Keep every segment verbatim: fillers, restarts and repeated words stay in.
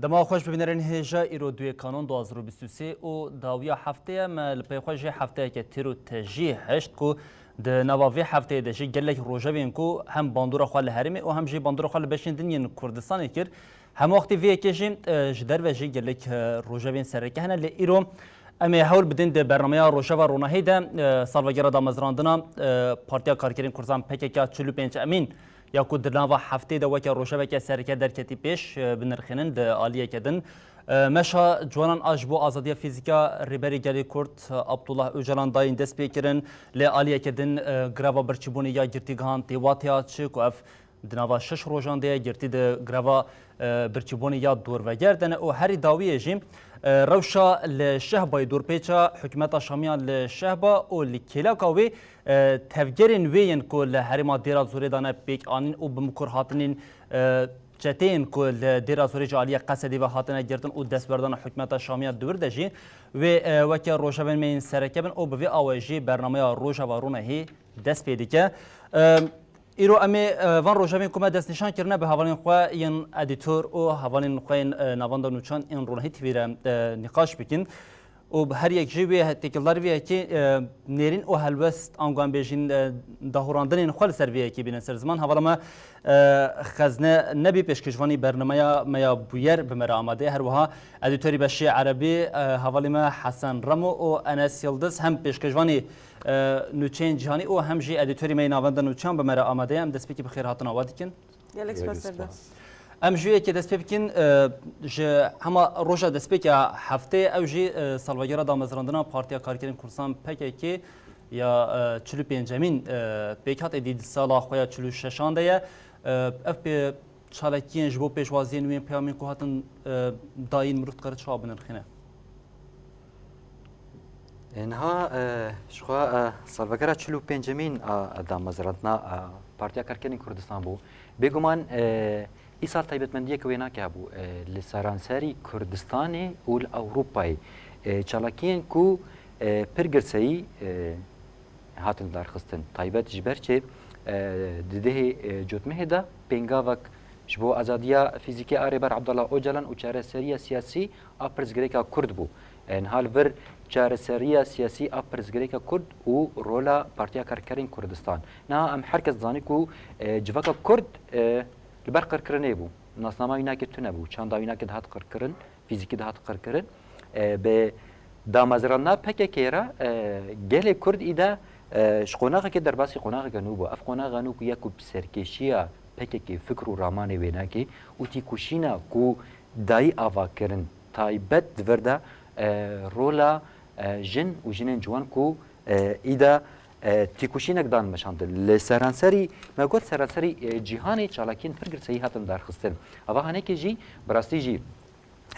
Dema xweş bibînerên hêja, îro duyê Kanon du hazar û bîst û sê û dawiya heftê ye. Me li pey xwe jî hefteyeke têr û tejî hişt ku di nava vê hefteyê de jî gelek rojevên ku hem bandora xwe li herêmê û hem jî bandora xwe li beşên din yên Kurdistanê kir. Hemwextî vê yekê jî, e, ji derve jî gelek, e, rojevên sereke hene. Lê îro em ê hewl bidin di bernameya Rojeva Ronahî de, e, salvegera damezrandina, e, Partiya Karkerên Kurdistan P K K çil û pênc Emîn ya ku di nava heftê de weke rojeveke sereke derketî pêş, e, binirxînin di aliyeke din. E, meşa ciwanan a ji bo azadiya fîzîka Rêberê Gelê Kurd, e, Abdullah Ocalan dayîn dest pê kirin, lê aliyeke din, e, greva birçîbûnê ya girtîgihan tê wate ya çi ku ev di nava şeş rojan de ye, girtî di greva, e, birçîbûnê ya dorveger de ne û herî dawiyê jî, e, rewşa li Şehbayê dorpêça hikûmeta Şamiyan li Şehba û li kêleka wê, e, tevgerên wê yên ku li herêma Dêra Zorê de ne pêk anîn û bi mikur hatinên, e, çeteyên ku li Dêra Zorê ji aliyê Qesedê ve hatine girtin û destberdana hikûmeta Şamiyan di wir de jî wê, e, weke rojevên me yên sereke bin û bi vê awayî jî bernameya Rojeva Ronahî dest pê dike. E, Îro em ê, e, van rojevên ku me destnîşan kirine bi hevalên xwe yên edîtor û hevalên xwe yên, e, navenda nûçan yên Ronahî T V re, e, nîqaş bikin. Û bi her yek jî wê he-, têkildarî vê yekê, e, nêrîn û helwest, ango em bêjin, e, dahurandinên xwe li ser vê yekê bînin ser ziman. Hevala me, e, Xezne Nebî pêşkêşvanî bernameya me ya bûyer bi me re amade ye. Her wiha edîtorî Beşî Erebî, e, hevalê me Hesen Remo û Enes Yildiz hem pêşkêşvanî e, nûçeyên cîhanî û hem jî edîtorî me yê navenda nûçeyan bi me re amade ye. Em destpêkê bi xêrhatina we dikin. Gelek spas Serdar. Em ji wê yekê dest pê bikin, e, ji hema roja destpêka hefteyê ew jî, e, salvegera damezrandina Partiya Karkerên Kurdistan P K K ya, e, çil û pêncemîn, e, pêkhat êdî di sala xwe ya çil û şeşan de ye. E, ev pê çalakiyên ji bo pêşwaziyên wê peyamên ku hatin, e, dayîn mirov dikare çawa binirxîne? E, niha, e, ji xwe, e, salvegera çil û pêncemîn a, a damezrandina, e, Partiya Karkerên Kurdistan bû. Bêguman, e, îsal taybetmendiyeke wênakê hebû, e, li seranserî Kurdistanê û li Ewropayê. E, çalakiyên ku, e, pir girseyî, e, hatin darxistin. Taybet ji ber çi, e, di dehê, e, cotmehê de pêngavek ji bo azadiya fîzîkî a Rêber Abdullah Ocalan û çareseriya siyasî a pirsgirêka Kurd bû. E, niha li vir çareseriya siyasî a pirsgirêka Kurd û rola Partiya Karkerên Kurdistan. Niha em her kes dizanî ku, e, civaka Kurd, e, li ber qirkirinê bû. Nasnama wî nake tune bû. Çanda wî nake dihat qirkirin. Fîzîkî dihat qirkirin. E, bi damezrandina P K K re, e, gelê Kurd îde, e, ji qonaxekê derbasî qonaxeke nû bû. Ev qonaxa nû ku ya ku bi serkêşiya P K K fikr û ramanê wê nake û tîkoşîna ku dayî ava kirin taybet di vir de, e, rola, e, jin û jinên ciwan ku, e, îde, e, tîkoşînek dan meşandin. Li seranserî, me got seranserî, e, cîhanê çalakiyên pir girseyî hatin darxistin. Ava hanekê jî, bi rastî jî,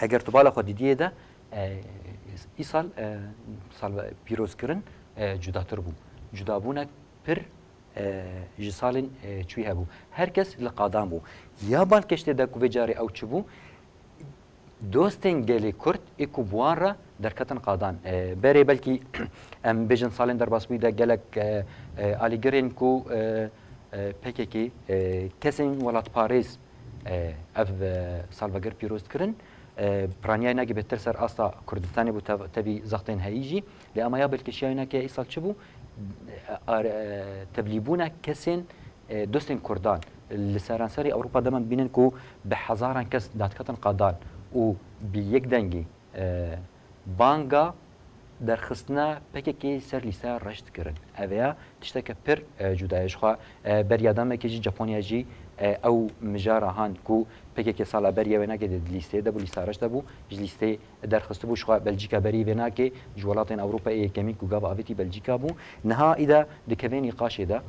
Eger tu bala xwe didiyê de, e, îsal, e, sal pîrozkirin, e, cudatir bû. Cudabûnek pir, e, ji salên, e, çûyî hebû. Her kes li qadan bû. Ya balkêş tê de ku vê carê ew çi bû? Dostên gelê Kurd ê ku bi wan re derketin qadan. E, berê belkî em bêjin salên derbasbûyî de gelek, e, e, alîgirên ku, e, e, P K K, e, kesên welatparêz, e, ev, e, salveger pîroz dikirin. E, piraniya wî nake bêtir ser asta Kurdistanê bû, tev-, tevî zextên heyî jî. Lê ama ya balkêşiya wî nake îsal çi bû? E, ar-, e, tevlîbûna kesên, e, dostên Kurdan. Li seranserê Ewropa dema dibînin ku bi hezaran kes dadiketin qadan û bi yek dengî, e, banga derxistina P K K ser lîsteya reş dikirin. Ev ya tişteke pir, e, cuda ye. Ji xwe, e, beriya demekê jî Japonya jî, e, ew mijara han ku P K K sala beriya wê nake di lîsteyê de bû, lîsta reş de bû, ji lîsteyê derxistibû. Ji xwe Belcîka berî vê nake ji welatên Ewropayê yekemîn ku gava avêtî Belcîka bû. Niha îda dikeve nîqaşê de.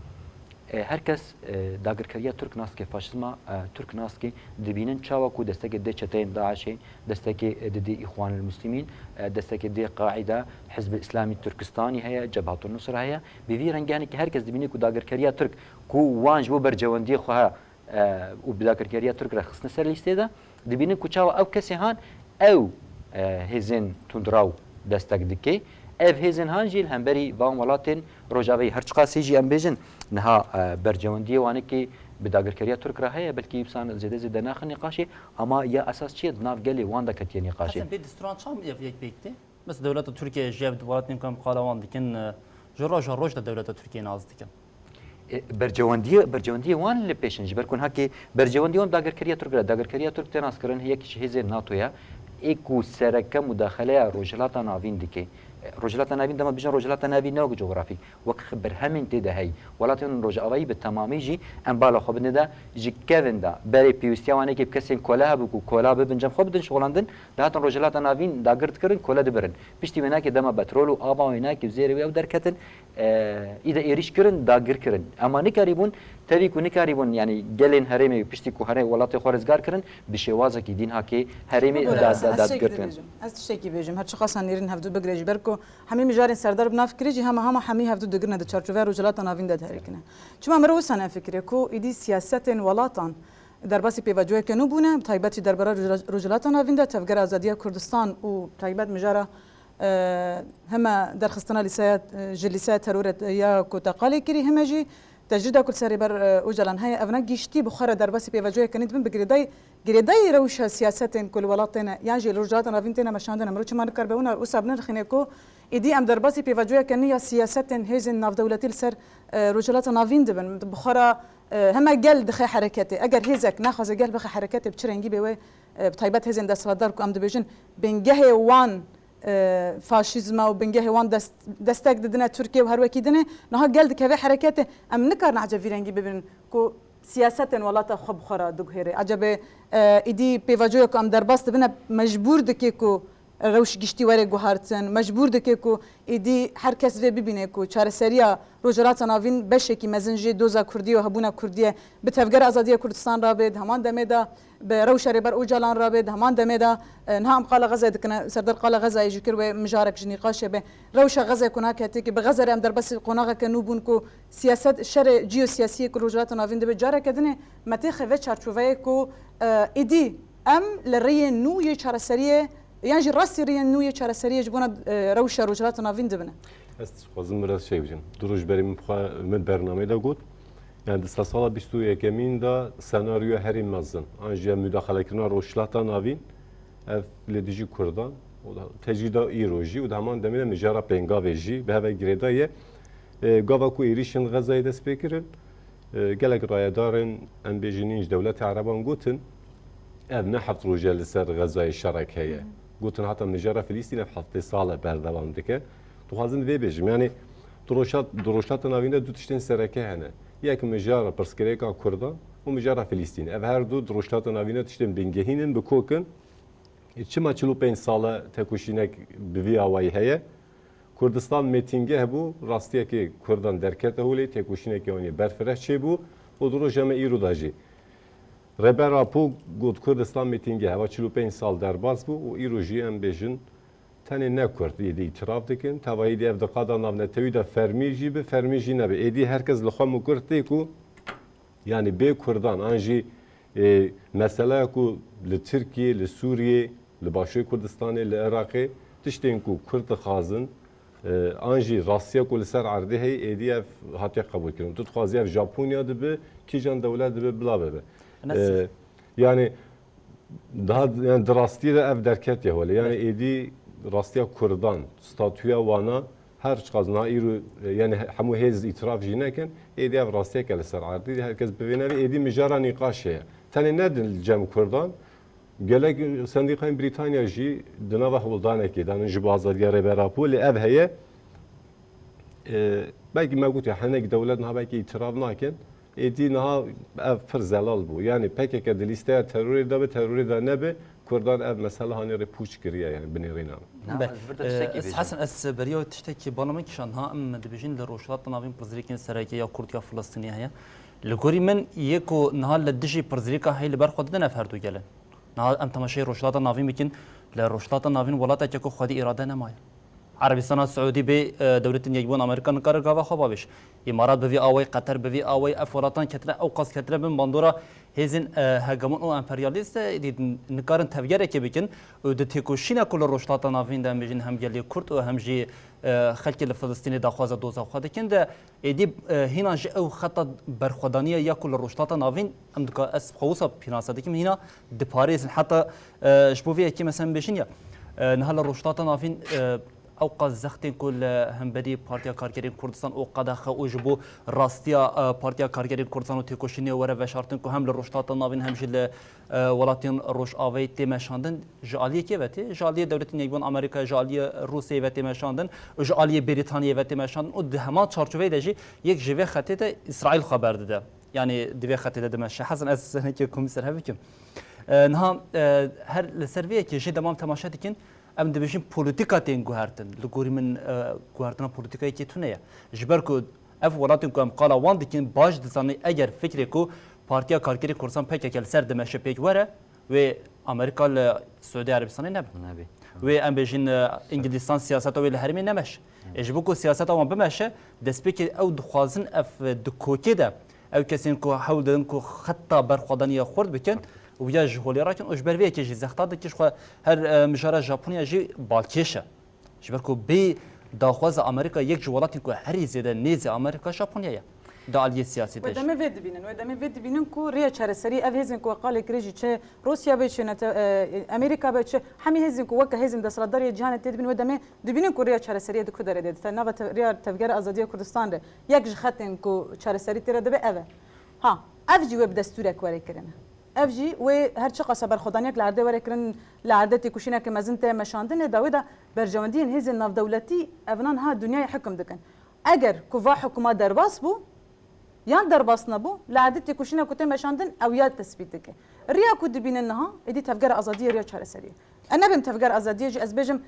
E, her kes, e, dagirkeriya Tirk nas dike, faşizma, e, Tirk nas dike, dibînin çawa ku destekê dê çeteyên DAIŞê, destekê, e, didê Îxwanil Muslimîn, e, destekê dê Qaîda, Hizb Îslamî Tirkistanî heye, Cebhatun Nusra heye. Bi vî rengî hanekî her kes dibîne ku dagirkeriya Tirk ku wan ji bo berjewendiyê xwe, e, û bi dagirkeriya Tirk re xistine ser lîstê de, dibînin ku çawa ew kesê han ew, e, hêzên tundraw destek dike. Ev hêzên han jî li hemberî van welatên Rojavayê, her çiqasî jî em bêjin niha, e, berjewendiyê wanekî, Bi dagirkeriya Tirk re heye, belkî îpsan zêde zêde naxin nîqaşê, ama ya esas çi ye? Di nav gelê wan de ketiye nîqaşê. Hesen, bê destûran çawa ev yek pêk tê? Mesela dewleta Tirkiye ji ev welatên ku em qala wan dikin, e, ji roja roj de dewleta Tirkiye nas dikin. E, bercewendiyê, bercewendiyê wan li pêş in. Ji ber ku niha kê bercewendiyê wan dagirkeriya Tirk re, dagirkeriya Tirk tê naskirin, yek ji hêzên NATO ye. Ê ku sereke mudaxeleya Rojhilata Navîn dike. E, Rojhilata Navîn, dema dibêjin Rojhilata Navîn ne wek cografîk, wek berhemên tê de heyî. Welatên Rojavayî bi temamî jî em bala xwe bidin de ji kevin de. Berê pêwîstiya wan êkê bi kesên kole hebû ku kola bibin cem xwe bidin şixulandin, dihatin Rojhilata Navîn dagir dikirin, kole dibirin. Piştî wênakê dema petrol û ava wênakê û zêrê wê ew derketin, e, î de êrîş kirin, dagir kirin. Ema nikarîbûn, tevî ku nikarîbûn, yanî gelên herêmê piştî ku herê welatê xwe rizgar kirin, bi şêwazekî dîn hakê herêmê Bibûre, da, ez, da, ez tiştekî dagir kirin. Dibêjim. Ez tiştekî bêjim. Her çiqas em nêrîn hevdû bigire, ji ber ku hemî mijarên serdar bi nav kirî jî hema hema hemî hevdû digirine di çarçoveya Rojhilata Navîn de diherikine. Çima miro wisa nefikire ku êdî siyasetên welatan derbasî pêvajoyeke nû bûne, bi taybetî derbera Roj-, Rojhilata Navîn de Tevgera Azadiya Kurdistan û taybet mijara, e, heme derxistina lîseya, e, ji lîseya terorê ya ku te qalê kirî, heme jî tecrîda ku li ser Rêber, e, Ocalan heye, evna giştî bi xwe re derbasî pêvajoyeke nû dibin bi girêdayî, girêdayî rewşa siyasetên ku li welat têne, yan jî li Rojhilata Navîn têne meşandine. Miro çima nikaribe wina wisa binirxîne ku êdî em derbasî pêvajoyeke nû ya siyasetên hêzên navdewletî li ser, e, Rojhilata Navîn dibin. Bi xwe re E, hema gel dixe hereketê. Eger hêzek naxwaze gel bixe hereketê, bi çi rengî bê wê, e, bi taybet hêzên desthilatdar ku em dibêjin bingehê wan, e, faşîzma û bingehê wan dest-, destek didine Tirkiye û her wekî dinê, niha gel dikeve hereketê. Em nikarin ecebe vî rengî bibin ku siyasetên welata xwe bi xwe re diguhêre. Ecebe, e, êdî pêvajoya ku em derbas dibine mecbûr dike ku rewş giştî were guhartin, mecbûr dike ku êdî her kes vê bibîne ku çareseriya Rojhilata Navîn beşekî mezin jê doza Kurdî û hebûna Kurdî ye. Bi Tevgera Azadiya Kurdistan re be, di heman demê de bi rewşa Rêber Ocalan re be, di heman demê de, e, niha em qala Xezayê dikine, Serdar qala Xezayê jî kir, wê mijarek ji nîqaşê be. Rewşa Xezayê ku niha ketiye ki bi Xezerê em derbasî qonaxeke nû bûn ku siyaset, şerê ciyosiyasiyê ku Rojhilata Navîn dibe careke dinê me têxe vê çarçoveyê ku, e, êdî em li rêyên nû yê çareseriyê, yan jî rastî rêyên nû yê çareseriyê ji bona, e, rewşa Rojhilata Navîn dibine. Ez dixwazim biraz şey bêjim. Du roj berê min xwe, min bernameyê de got. Yani di sedsala bîst û yekemîn de senaryoya herî mezin, an jî ya mudaxalekirina Rojhilata Navîn, ev li dijî Kurdan, û da tecrîda îro jî û di heman demê de mijara pêngavê jî bi hev ve girêdayî ye. E, gava ku êrîşên Xezayê dest pê kirin, e, gelek rayedarên, em bêjin, nîn ji dewleta Ereban gotin, ev ne heft roj e li ser Xezayê şerek heye. Gotin heta mijara Filîstîn ev heftê sal e berdewam dike. Dixwazim vê bêjim, yanî di Rojhat-, di Rojhilata Navîn de du tiştên sereke hene. Yek mijara pirsgirêka Kurdan û mijara Filîstîn. Ev her du di Rojhilata Navîn de tiştên bingehîn in, bi kok in. E, çima çil û pênc sal e tekoşînek bi vî awayî heye? Kurdistan mêtingeh bû, rastiyekê Kurdan derkete holê, têkoşînekê wan yê berfireh çêbû û di roja me îro de jî. Rêber Apo got Kurdistan mêtingeh, ev çil û pênc sal derbas bû û îro jî em bêjin tenê ne Kurd êdî îtiraf dikin. Tevahî dê ev di qada navnetewî de fermî jî bi, fermî jî nebe. Êdî her kes li xwe mikur tê ku Yanî bê Kurdan an jî, e, meseleya ku li Tirkiyê, li Sûriyê, li Başûrê Kurdistanê, li Iraqê tiştên ku Kurd dixwazin, e, an jî rastiya ku li ser erdê heye, êdî ev hatiye qebûlkirin. Tu dixwazî ev Japonya dibe, kîjan dewlet dibe, bila bibe. Enes. E, yanî Daha, yani di rastî de ev derketiye holê. Yani êdî rastiya Kurdan, statûya wana her çiqas niha îro, yani hemû hêz îtiraf jî nekin, êdî ev rastiyeke li ser erdî, herkes bi vê nevê êdî mijara nîqaş heye. Tenê ne di cem Kurdan, gelek sendîqayên Brîtanya jî di nava hewldanekê de ne ji bo azadiya Rêber Apo, lê ev heye. E, belkî me gotiye hinek dewlet niha belkî îtiraf nakin. Êdî niha ev pir zelal bû. Yanî P K K di lîsteya terorê de be, terorê de nebe, Kurdan ev mesele hanê rê pûç kiriye, yanî binêrîna. Na, Be, ez vir de e, tiştekî ez bêjim. Hesen, ez beriya tiştekî bala min kişand. Ha, em dibêjin li Rojhilata Navîn pirsgirêkên sereke ya Kurd ya Filistînî heye. Li gorî min yê ku niha li dijî pirsgirêka heye li ber xwe didin ev her du gelin. Niha em temaşeyê Rojhilata Navîn bikin, li Rojhilata Navîn welateke ku xwedî îrade nemaye. Erebistana Siûdî bê, e, Dewletên Yekbûn Amerîka nikare gava xwe bavêj. Îmarat bi vî awayî, Qeter bi vî awayî, ev welatan ketine, ew qas ketine bin bandora hêzên, e, hegemon û emperyalîst de êdî nikarin tevgerekê bikin û di têkoşîna ku li Rojhilata Navîn de em bêjin hem gelê Kurd û hem jî, e, xelkê li Filistînê daxwaza doza xwe dikin de êdî, e, hîna ji ew xeta berxwedaniya ya ku li Rojhilata Navîn em dika ez xwe wisa pînase dikim hîna diparêzin. Heta, e, ji bo vê yekê mesela em bêjin ya, e, niha li Rojhilata Navîn, e, ew qas zextên ku li hemberî Partiya Karkerên Kurdistan û qedexe û ji bo rastiya, e, Partiya Karkerên Kurdistan û têkoşînê were veşartin ku hem li Rojhilata Navîn hem jî li, e, welatên Rojavayê tê meşandin, ji aliyê kê ve tê? Ji aliyê Dewletên Yekbûn Amerîka, ji aliyê Rûsyayê ve tê meşandin û ji aliyê Brîtaniyê ve tê meşandin û di heman çarçoveyê de jî yek ji vê xetê de Îsraîl xwe berdide. Yanî di vê xetê de dimeşe. Hesen ez hinekî komî ser hev bikim. E, niha, e, her li ser vê yekê jê dema em temaşe dikin, em dibêjin polîtîka tên guhertin. Li gorî min, e, guhertina polîtîkayekî tune ye. Ji ber ku ev welatên ku em qala wan dikin baş dizanin eger fikrê ku Partiya Karkerên Kurdistan P K K li ser dimeşe pêk were, wê Amerîka li Siûdî Erebistanê nebe. Nebe. Wê em bêjin, e, Îngilîstan siyaseta wê li herêmê nemeşe. Ê ji bo ku siyaseta wan bimeşe, destpêkê ew dixwazin ev di kokê de ew kesên ku hewl didin ku xeta berxwedaniya xurt bikin, wiya ji holê rakin û ji ber vê yekê jî zexta dikin ji xwe her, e, mijara Japonya jî balkêş e. Ji ber ku bê daxwaza Amerîka yek ji welatên ku herî zêde nêzî Amerîka Japonya ye. Di aliyê siyasî de Wê jî. demê vê dibînin, wê demê vê dibînin ku rêya çareserî ev hêzên ku we qalê kirê jî çi Rûsya be çi nete, e, Amerîka be çi hemî hêzên ku weke hêzên desthilatdar yê cîhanê tê dibîn wê demê dibînin ku rêya çareseriyê di ku derê de dite nava te-, rêya Tevgera Azadiya Kurdistan de yek ji xetên ku çareserî tê re dibe ev e. Ha, ev jî wê bi destûrek were kirin. Ev jî wê her çiqasa berxwedaniyek li erdê were kirin, li erdê têkoşîneke mezin tê meşandin, lê dawî de berjewendiyên hêzên navdewletî evinan ha dinyayê hukm dikin. Eger ku va hukuma derbas bû, yan derbas nebû, li erdê têkoşîna ku tê meşandin ew ya tesbît dike. Riya ku dibînin niha, êdî Tevgera Azadiyê riya çareseriyê. E nebêm Tevgera Azadiyê jî ez bêjim,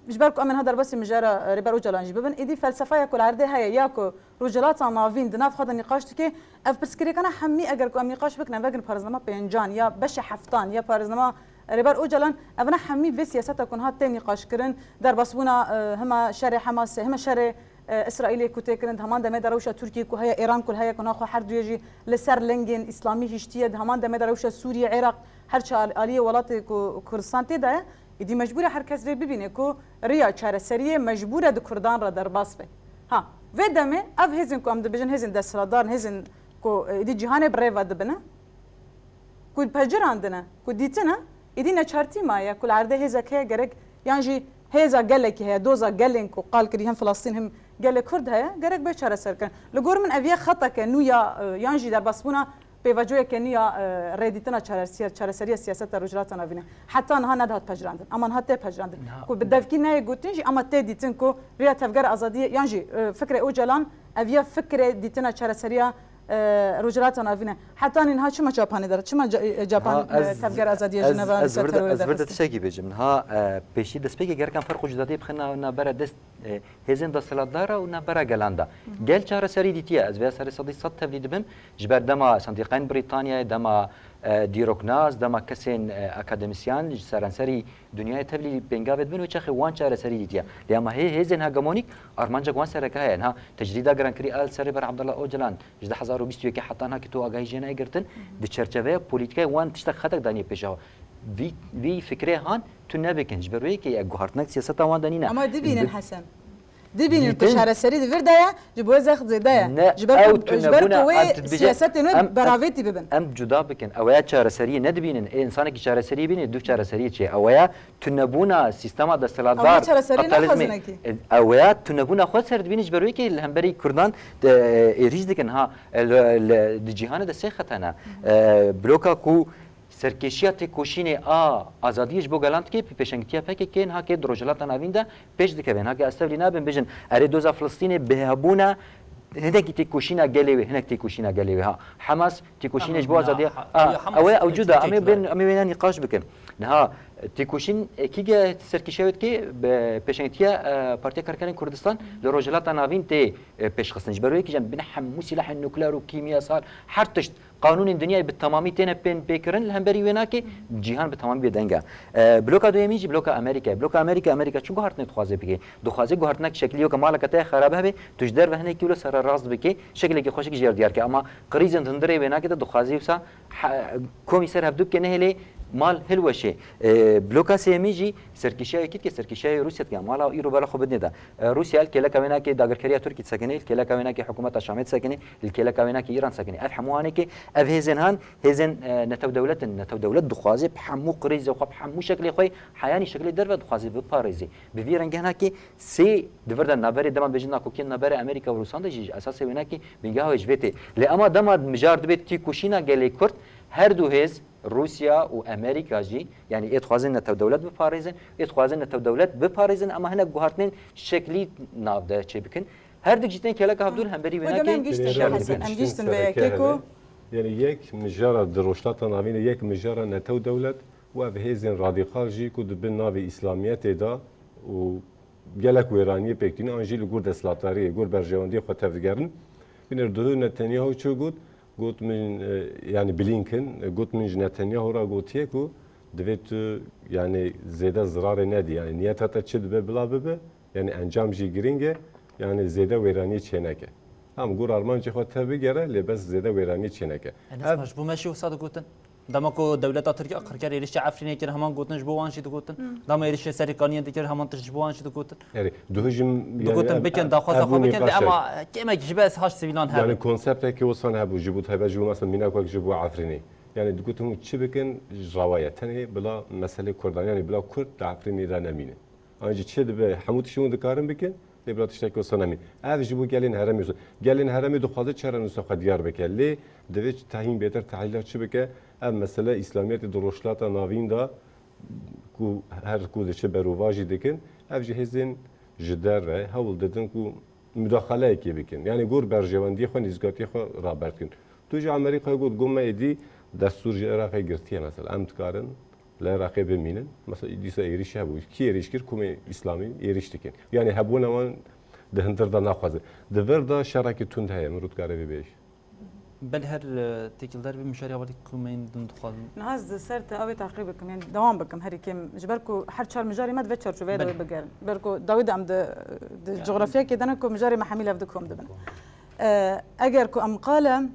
ji ber ku em ê niha derbasî mijara, e, Rêber Ocalan jî bibin, êdî felsefeya ku li erdê heye ya ku Rojhilata Navîn di nav xwe de nîqaş dike, ev pirsgirêkana hemî eger ku em nîqaş bikin, em vekin parêznama pêncan ya beşa heftan ya parêznama Rêber Ocalan, evna hemî vê siyaseta ku niha tê nîqaşkirin, derbasbûna, e, hima şerê Hemasê, hima şerê, e, Îsraîlê ku tê kirin, di heman demê de rewşa Tirkiyê ku heye, Êran ku heye ku niha xwe her duyê jî li ser lingên îslamî hiştiye, di heman demê de rewşa Sûriye, Iraq, her çi al-, aliyê welatê ku Kurdistan tê de ye, êdî mecbûr e her kes vê bibîne ku riya çareseriyê mecbûr e di Kurdan re derbas be. Ha, vê demê ev hêzên ku em dibêjin hêzên desthilatdar in, hêzên ku, e, êdî cîhanê bi rê ve dibine, ku pejirandine, ku dîtine, êdî neçartî maye ku li erdê hêzek heye gerek, yan jî hêza gelekî heye, doza gelên ku qal kirî hem Filistîn hem gelê Kurd heye, gerek bê çareserkirin. Li gor min ev ye xeteke nû ya, e, yan jî derbasbûna pêvajoyeke nû ya, e, rêdîtina çaresiya-, çareseriya siyaseta Rojhilata Navîn e. Heta niha nedihat pejirandin. Ama niha tê pejirandin. Niha Ku bi devkî neyê gotin jî ama tê dîtin ku riya Tevgera Azadiyê, yan jî, e, fikrê Ocalan, ev ya fikrê dîtina çareseriya, e, Rojhilata Navîn e. Heta niha çima Capanê der, çima Ca-, e, Capan, Ha, e, ez, Tevgera Azadiyê ez, Jineva ez li ser vir de, terorê ez vir de derxist? tiştekî bêjim. Niha, e, pêşî destpêkê gerek em ferq û cudadiyê bixin na-, navbera dest, e, hêzên desthilatdar û navbera gelan de. Hı hı. Gel çareserî dîtiye. Ez vê serê sedî sed tevlî dibim. Ji ber dema sendîqayên Brîtanyayê, dema, e, dîroknas, dema kesên, e, akademîsyen ji seranserî dinyayê tevlî pêngavê dibin, wê çaxê wan çareserî dîtiye. Lê ama hê hêzên hegemonîk armancek wan sereke heye. Niha tecrîda giran kirî a li ser Rêber Abdullah Ocalan ji du hezar û bîst û yekê heta niha ku tu agahî jê nayê girtin, Hı hı. di çerçeveya polîtîkayê wan tiştek xetek daniye pêşa xwe. Vî, vî fikrê han tu nebikin. Ji ber wê yekê ye guhartinek siyaseta wan de nîne. Ama dibînin Hesen. Dibînin ku Dîtin. çareserî di vir de ye, ji bo wê zext zêde ye. Ne, Ji ber ew ku, ji ber ku tunebûna wê em tu dibêje, siyasetên wê em, em, beravêtî bibin. em cuda bikin. Ew ya çareseriyê nedibînin. Ê insanekî çareseriyê bînî, du çareseriyê çi ye? Ew ya tunebûna sîstema desthilatdar, Ew ya çareseriyê kapitalizmê. naxwazine kî. E, ew ya tunebûna xwe ser dibînî ji ber wê yekê li hemberî Kurdan de, e, êrîş dikin. Ha, e, li, li, di cîhanê de sê xeta ne. E, bloka ku Serkêşiya têkoşînê a azadiyê ji bo gelan dike, pê-, pêşengitiya P K K niha kê di Rojhilata Navîn de pêş dikeve. Niha kê ez tevlî nabim bêjin, erê doza Filistînê bi hebûna hinekî têkoşîna gelê wê, hinek têkoşîna gelê wê ha. Hemas têkoşînê Tamam, ji bo na, azadiya, ha, a, ya Hemas ew ê, ew cuda, em ê têkoşîna. bên, em ê wêne nîqaş bikin. Niha Têkoşîn, e, kî ge serkêşiya wê dike, bi pêşengtiya, e, Partiya Karkerên Kurdistan li Rojhilata Navîn tê, e, pêşxistin. Ji ber wê yekê jî em dibînin hemû sîlahên nukleer û kîmyasal her tişt qanûnên dinyayê bi temamî têne pên pêkirin, li hemberî wê nake cîhan bi temamî bê deng e. E, bloka duyemîn jî bloka Amerîka ye. Bloka Amerîka, Amerîka çi guhartinê dixwaze bike? Dixwaze guhartinek şeklî yo ke maleke te xerabe hebe, tu ji derve hinekî wilo sererast bike, şekilekî xweşik ji yer diyar ke. Ama krîzên di hundirê wê nake de dixwaze wisa he-, komî ser hevdû bike nehêlê mal hilweşê. E, bloka sêyemîn jî serkêşiya yekî dike, serkêşiya Rûsya dike. Mala îro bela xwe bidinê de. E, Rûsya li kêleka wênakê dagirkeriya Tirkî disekine, li kêleka wênakê hikûmeta Şamê disekine, li kêleka wênakê Îran disekine. Ev hemû hanekê, ev hêzên han, hêzên, e, netew dewlet in. Netew dewlet dixwaze bi hemû krîzê xwe, bi hemû şeklê xwe, heyanî şeklê derve dixwaze biparêze. Bi vî rengê hinakê sê di vir de navberê dema bêjin nakokiyên navberê Amerîka û Rûsan de jî ji esasê wênakê bingeha wê ji vê tê. Lê ema dema mijar dibe têkoşîna gelê Kurd, her du hêz, Rûsya û Amerîka jî, yanî ê dixwazin netew dewlet biparêzin, ê dixwazin netew dewlet biparêzin, ama hinek guhartinên şeklî nav de çêbikin. Her dik jî tên kêleka hevdû li hemberî wê Hocam, em nake giştin şer şer dikin. Em giştin vê sereke yekê ku hele. Yanî yek mijara di Rojhilata Navîn de yek mijara netew dewlet û ev hêzên radîkal jî ku di bin navê Îslamiyetê de û gelek wêraniyê pêk tînin, an jî li gor desthilatdariyê, gor berjewendiyê xwe tevdigerin. Binêr duhû Netanyahu çi got? Got min, e, yanî Blinken, e, got min ji Netanyahu re gotiye ku divê tu, yanî, zêde zirarê nedî. Yanî niyeta te çi dibe bila bibe, yanî encam jî girîng e, yanî zêde wêraniyê çêneke. Em gor armancê xwe tevbigere, lê bes zêde wêraniyê çêneke. Enes, Ev baş, bû me jî wisa digotin. Dema ku dewleta Tirk qirker êrişê Efrînê kir, heman gotin ji bo wan jî digotin. Hmm. Dema êrişê Serîkaniyê dikir, heman tişt ji bo wan jî digotin. Erê, duhê jî m-, Digotin yani, bikin, ev, daxwaza ev xwe bû bikin, nîqaş e. Ama kêmek ji ber haş sivîlan hebe. Yani konseptekî wisan hebû, ji bo taybet ji bo mesela mînak wek ji bo Efrînê. Yani digotin hûn çi bikin, rawa ye. Tenê bila meselê Kurdan, yani bila Kurd di Efrînê de nemîne. An jî çi dibe, hemû tiştê hûn dikarin bikin, lê bila tiştekî wisa nemîn. Ev ji bo gelên herêmê wisa. Gelên herêmê dixwaze çarenûsa xwe diyar bike. Lê divê tehîn bêtir tehlîla çi bike? Ev mesele Îslamiyetê di Rojhilata Navîn de ku her ku diçe berovajî dikin, ev ji hêzên ji derve hewl didin ku mudaxaleyekê bikin. Yanî gor berjewendiyê xwe, nêzîkatiyê xwe raber dikin. Tu ji Amerîkayê got, got me êdî destûr ji Iraqê girtiye mesela. Em dikarin li Iraqê bimînin. Mesela dîsa êrîş hebû. Kî êrîş kir? Komê Îslamî êrîş dikin. Yanî hebûna wan di hundir de naxwazin. Di vir de şerekî tund heye, mirov dikare vê bêje. Belê her, e, têkildar bê mijarê awalî komeyên din dixwazin. Niha ez di ser te ew ê teqîb bikim, yani dewam bikim herî kêm. Ji ber ku her çar mijarê me di vê çarçoveyê de Belê. wê bigerin. Ber ku dawî de em di, di Yani. cografyayekê de ne ku mijarê me hemî li hev dikom dibin. E, eger ku em qale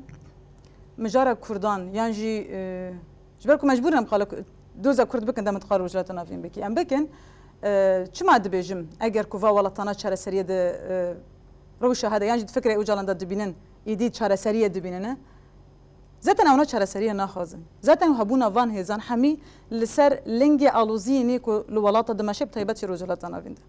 mijara Kurdan yan jî, e, ji ber ku mecbûr in em qale ku-, doza Kurd bikin dema tu qale Rojhilata Navîn bikî. Em bikin, e, çima dibêjim eger ku va welatana çareseriyê di, e, rewşa hede yan jî di fikrê Ocalan de dibînin, êdî çareseriyê dibînine. Zaten ewna çareseriyê naxwazin. Zaten hebûna van hêzan hemî li ser lingê aloziyê nê ku li welata dimeşe, bi taybet jî Rojhilata Navîn de.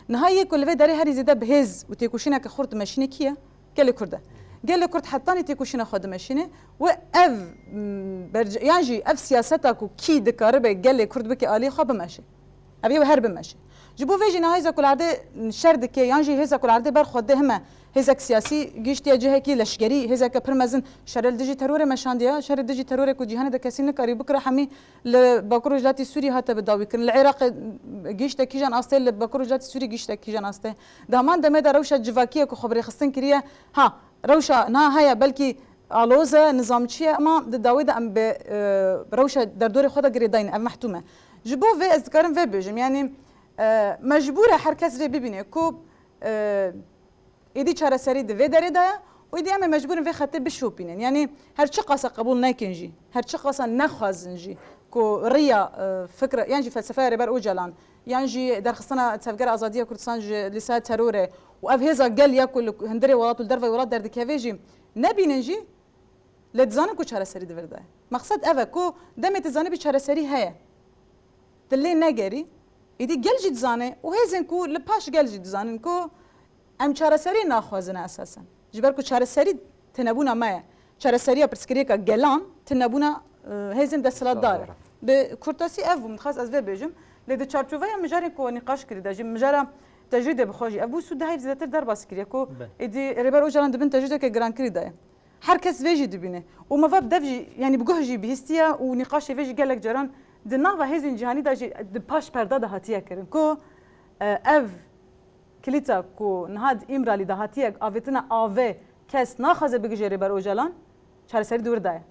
Niha yê ku li vê derê herî zêde bi hêz û têkoşîneke xurt dimeşîne kî ye? Gelê Kurd e. Gelê Kurd hetanî têkoşîna xwe dimeşîne û ev, m, berce-, yan jî ev siyaseta ku kî dikaribe gelê Kurd bike aliyê xwe bimeşe. Ev ê her bimeşe. Ji bo vê jî niha hêza ku li erdê şer dike yan jî hêza ku li erdê ber xwe dihime, hêzek siyasî gihiştiye cihekî leşkerî, hêzeke pir mezin şerê li dijî terorê meşandiye, şerê dijî terorê ku cîhanê de kesî nikarî bikire hemî li Bakur Rojhilatî Sûrî hate bi dawî kirin. Li Iraqê gihişte kîjan astê, li Bakur Rojhilatî Sûrî gihişte kîjan astê. Di heman demê de rewşa civakî ye ku xwe bi rêxistin kiriye. Ha, rewşa niha heye, belkî aloz e, nizamçî ye, ama di dawî de em bi, e, rewşa derdorê xwe de girêdayî ne, ev mehtûm e. Ji bo vê ez dikarim vê bêjim, yanî, e, mecbûr e her kes vê bibîne ku, e, êdî çareserî di vê derê de ye û êdî em ê mecbûr in vê xetê bişopînin. Yanî her çiqasa qebûl nekin jî, her çiqasa nexwazin jî ku riya, e, fikra, yan jî felsefeya Rêber Ocalan, yan jî derxistina Tevgera Azadiya Kurdistan ji lîseya terorê û ev hêza gel ya ku li hundirê welat û li derveyî welat derdikeve jî nebînin jî, lê dizanin ku çareserî di vir de ye. Mexsed ev e ku demê tu zanibî çareserî heye, tu lê negerî, êdî gel jî dizane û hêzên ku li paş gel jî dizanin ku em çareserî naxwazine esasen. Ji ber ku çareserî tinebûna me ye. Çareseriya pirsgirêka gelan tinebûna, e, hêzên desthilatdar e. Desthilatdar e. Bi kurtasî ev bû, min dixwest ez vê bêjim. Lê di çarçoveya mijarên ku nîqaş kirî de jî, mijara tecrîdê bi xwe jî, ev bû sûd dehîv zêdetir derbas kiriye ku Be. êdî Rêber Ocalan di bin tecrîdeke girankirî de ye. Her kes vê jî dibîne. Û me va bi dev jî, yanî bi guh jî bihîstiye û nîqaşê vê jî gelek caran Di nava hêzên cîhanî de jî di paş perda de hatiye kirin ku, e, ev kilîta ku niha di Îmralî de hatiye avêtina avê kes naxwaze bigihîje Rêber Ocalan, çareserî di wir de ye.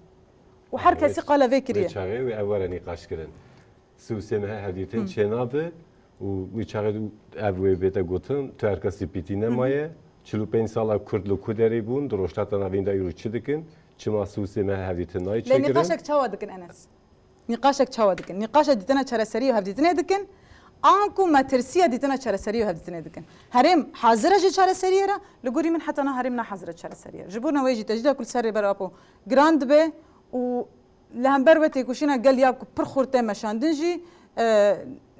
Û her kesî qala vê kiriye. Wê çaxê wê ev were nîqaş kirin. Sî û sê mehe hevdîtin çênabe û wî çaxê ev wê bête gotin, tu her kesî pîtî nemaye. Çil û pênc sala Kurd li ku derê bûn, di Rojhilata Navîn de îro çi dikin? Çima sî û sê mehe hevdîtin nayê çêkirin? Lê nîqaşek çawa dikin, Enes? Nîqaşek çawa dikin? Nîqaşa dîtina çareseriyê û hevdîtinê dikin, anku metirsiya dîtina çareseriyê û hevdîtinê dikin. Herêm hazir e ji çareseriyê re, li gorî min heta niha herêm nahazir e çareseriyê re. Ji bo wê jî tecrîda ku li ser Rêber Apo giran dibe û li hember wê têkoşîna gel ya ku pir xurt tê meşandin jî, e,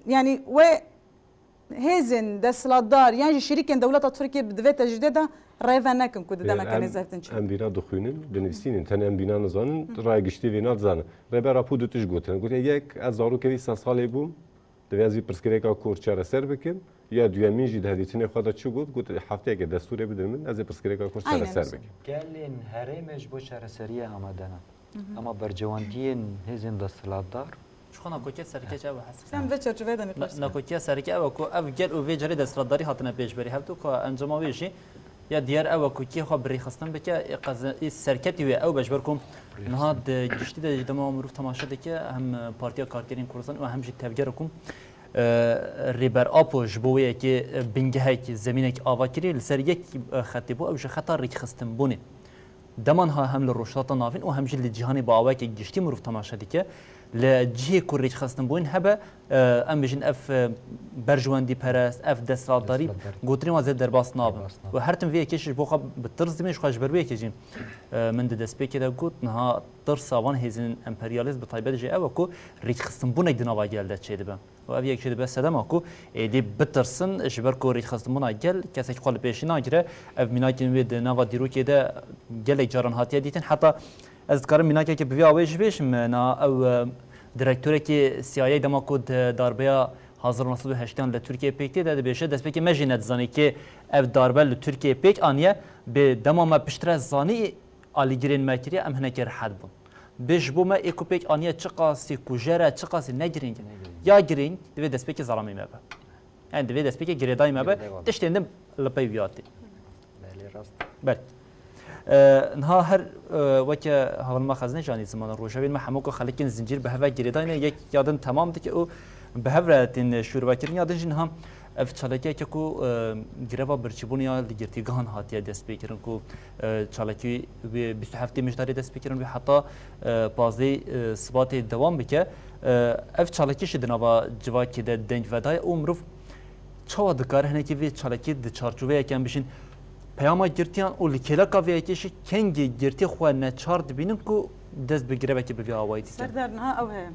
yanî wê hêzên desthilatdar yan jî şirîkên dewleta Tirkiyê di vê tecrîdê de rêve nekin ku di demeke nêzîk de çi. Em bîna dixwînin, dinivîsînin, tenê em bîna nizanin, raya giştî vê nadizanin. Rêber Apo du tişt gotin. Gote yek, ez zarokê vî sed salê bûm, divê ez vî pirsgirêka kor çareser bikim. Ya duyemîn jî di hevdîtinê xwe de çi got? Got, hefteyeke destûrê bidin min, ez ê pirsgirêka kor çareser bikim. Gelên herêmê ji bo çareseriyê amade ne. Ama bercewendiyên hêzên desthilatdar. Ji xwe nakokiya sereke çi ew e, Hesen? Em vê çerçeveyê de nîqaş dikin. Nakokiya sereke ew e ku ev gel û vê carê desthilatdarî hatine pêşberî hev du ku encama wê jî ya diyar ew e ku kê xwe bi rêxistin bike, ê qeze-, ê serketî wê ew be, ji ber ku niha di giştî de jî dema mirov temaşe dike, hem Partiya Karkerên Kurdistan û hem jî tevgera ku, e, Rêber Apo ji bo wê yekê, e, bingehek, zemînek ava kiriye, li ser yek, e, xetê bû, ew ji xeta rêkxistinbûnê. Dema niha hem li Rojhilata Navîn û hem jî li cîhanê bi awayeke giştî mirov temaşe dike. Li cihê ku rêkxistinbûn hebe, e, em bêjin ev, e, berjewendîperest, ev desthilatdarî, desthilatdarî gotinên wan zêde derbas nabin. Derbas nabin. Û her tim vê yekê jî ji bo xwe bi tirs dimîne, ji xwe ji ber wê yekê jî, e, min di destpêkê de got, niha tirsa van hêzên emperyalîst bi taybet jî ew e ku rêkxistinbûnek di nava gel de çêdibe. Û ev yek jî dibe sedema ku êdî bitirsin, ji ber ku rêkxistinbûna gel kesek xwe li pêşî nagire. Ev mînakên wê di nava dîrokê de gelek caran hatiye dîtin. Heta ez dikarim mînakekê bi vî awayî jî bêjim, na ew, e, direktorekî C I A dema ku di darbeya hezar û neh sed û heştê li Tirkiyeyê pêk tê de dibêje, destpêkê me jî nedizanî kê ev darbe li Tirkiyeyê pêk aniye. Bê dema me piştre zanî, alîgirên me kiriye, em hinekî rehet bûn. Bê ji bo me ê ku pêk aniye çiqasî kujer e, çiqasî ne girîng e. Ne girîng. Ya girîng divê destpêkê zelamê me be. Yani divê destpêkê girêdayî me be. Girêdayî me be. Tiştên din li pey viya tê. Belê, rast. Belê. Ee, niha her, e, weke hevalma xezine jî anî zimanan rojevên me hemû ku xelkên zincîr bi hev ve girêdayî ne, yek ya din temam dike û bi hev re tên şûrvekirin. Ya din jî niha ev çalakiyeke ku, e, greva birçîbûnê ya li girtîgehan hatiye destpêkirin ku, e, çalakî wê bîst û heftê Mijdarê destpêkirin, wê heta, e, pazdehê, e, Sibatê dewam bike. E, ev çalakî jî di nava civakê de deng vedaye û mirov çawa dikare hinekî vê çalakî di çarçoveyeke em bêjin peyama girtiyan û li kêleka vê yekê jî kengê girtî xwe neçar dibînin ku dest bi grevekê bi vî awayî dikin. Serdar, niha ew heye.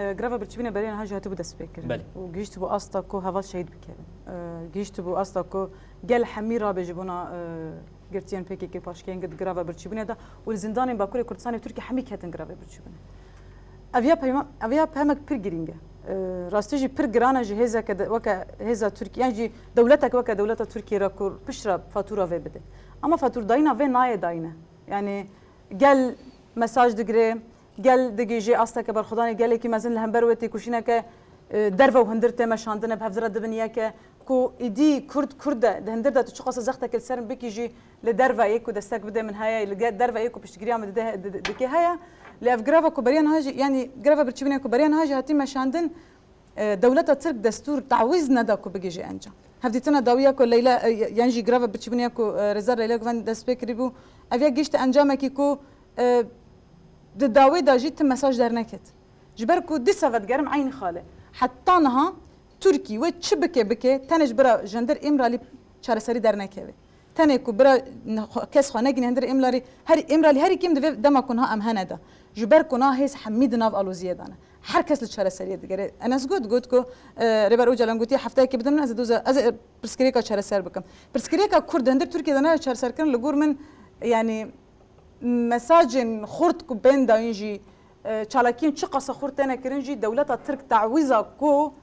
E, greva birçîbûnê berê niha jî hatibû destpêkirin. Belê. Û gihîştibû asta ku heval şehîd bikevin. E, gihîştibû asta ku gel hemî rabe ji bona, e, girtiyên P K K paşkeyên di greva birçîbûnê de û li zindanên Bakurê Kurdistanê Tirkiye hemî ketin grevê birçîbûnê. Ev ya peyma-, ev ya pemek pir girîng e. E, rastî jî pir giran e ji hêzeke de, weke hêza Tirkiye, yan jî dewletek weke dewleta Tirkiye re ku piştre fatûra vê bide. Ama fatûrdayîna vê nayê dayîne. Yanî gel mesaj digire, gel digihîje asteke berxwedanê gelekî mezin li hember wê têkoşîneke, e, derve û hundir tê meşandine, bi hevdira dibin yeke, ku îdî Kurd Kurd e, di hundir de tu çiqasa zextekê li ser min bikî jî li derve yê ku destek bide min heye, li ge-, derve yê ku piştgiriya min dide, di-, di-, dike heye. Lê ev greva ku beriya niha jî, yanî greva birçîbûnê ku beriya niha jî hatî meşandin, e, dewleta Tirk destûr tawîz neda ku bigihîje encam. Hevdîtina dawiya ku Leyla, e, yan jî greva birçîbûnê ya ku, e, Rêzdar Leyla Guven dest pê kirîbû, ev ya gihîşte encamekî ku, e, di dawê de jî ti mesaj derneket. Ji ber ku dîsa vedigerim eynî xal e. Heta niha Tirkî wê çi bike bike, tenê ji bira ji hundir Îmralî çareserî dernekeve. Tenê ku bira ne-, xwe, kes xwe negîne hundir Îmralî, her Îmralî herî kêm divê dema ku niha em hene de. Ji ber ku niha hêz hemî di nav aloziyê de ne. Her kes li çareseriyê digere. Enes got, got ku, e, Rêber Ocalan gotiye, hefteyekê bidin min, ez ê doza, ez ê pirsgirêka çareser bikim. Pirsgirêka Kurd di hundir Tirkiye de nayê çareserkirin, li gor min, yanî, mesajên xurt ku bên dayîn jî, e, çalakiyên çiqasa xurt têne kirin jî, dewleta Tirk tawîza ku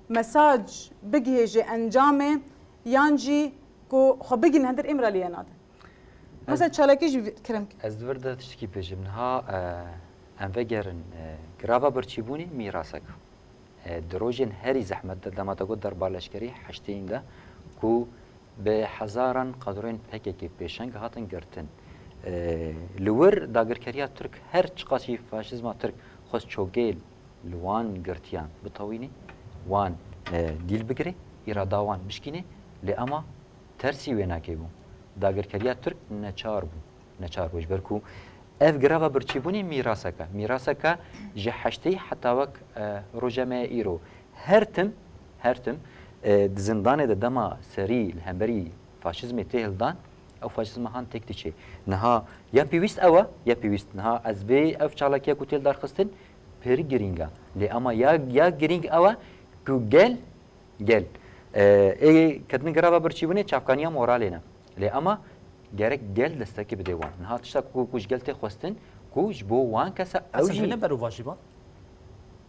mesaj bigihêje encamê yan jî ku xwe bigihîne hundir Îmraliyê nade. Ez Mesela çalakî jî vi-, kerem ke. Ez di vir de tiştekî bêjim. Niha, e, Em vegerin, e, girava birçîbûnê mîrasek e, di rojên herî zehmet de, dema te got derba leşkerî heştê yîn de, ku bi hezaran kadroyên P K K pêşeng hatin girtin. E, li wir dagirkeriya Tirk her çiqas jî faşîzma Tirk xwest çokê li wan girtiyan bitewînî, wan, e, dîl bigirê, îrada wan bişkînê, lê ema tersî wê nakê bû. Dagirkeriya Tirk neçar bû. Neçar bû, ji ber ku ev girava birçîbûnê mîraseke, mîraseke ji heştê heta wek, e, roja me ya îro. Her tim, her tim, e, di zindanê de dema serî li hemberî faşîzmê tê hildan, ew faşîzma han têk diçê. Niha ya pêwîst ew e, ya pêwîst. Niha ez vê ev çalakiya ku tê li dar xistin pir girîng e. Lê ema ya, ya girîng ew e ku gel, gel, e, ê ketin girava birçîbûnê çavkaniya moralê ne. Lê ema gerek gel destekê bide wan. Niha tişta ku, ku ji gel tê xwestin, ku ji bo wan kesa ew Hesen jî vê ne berovajî ba?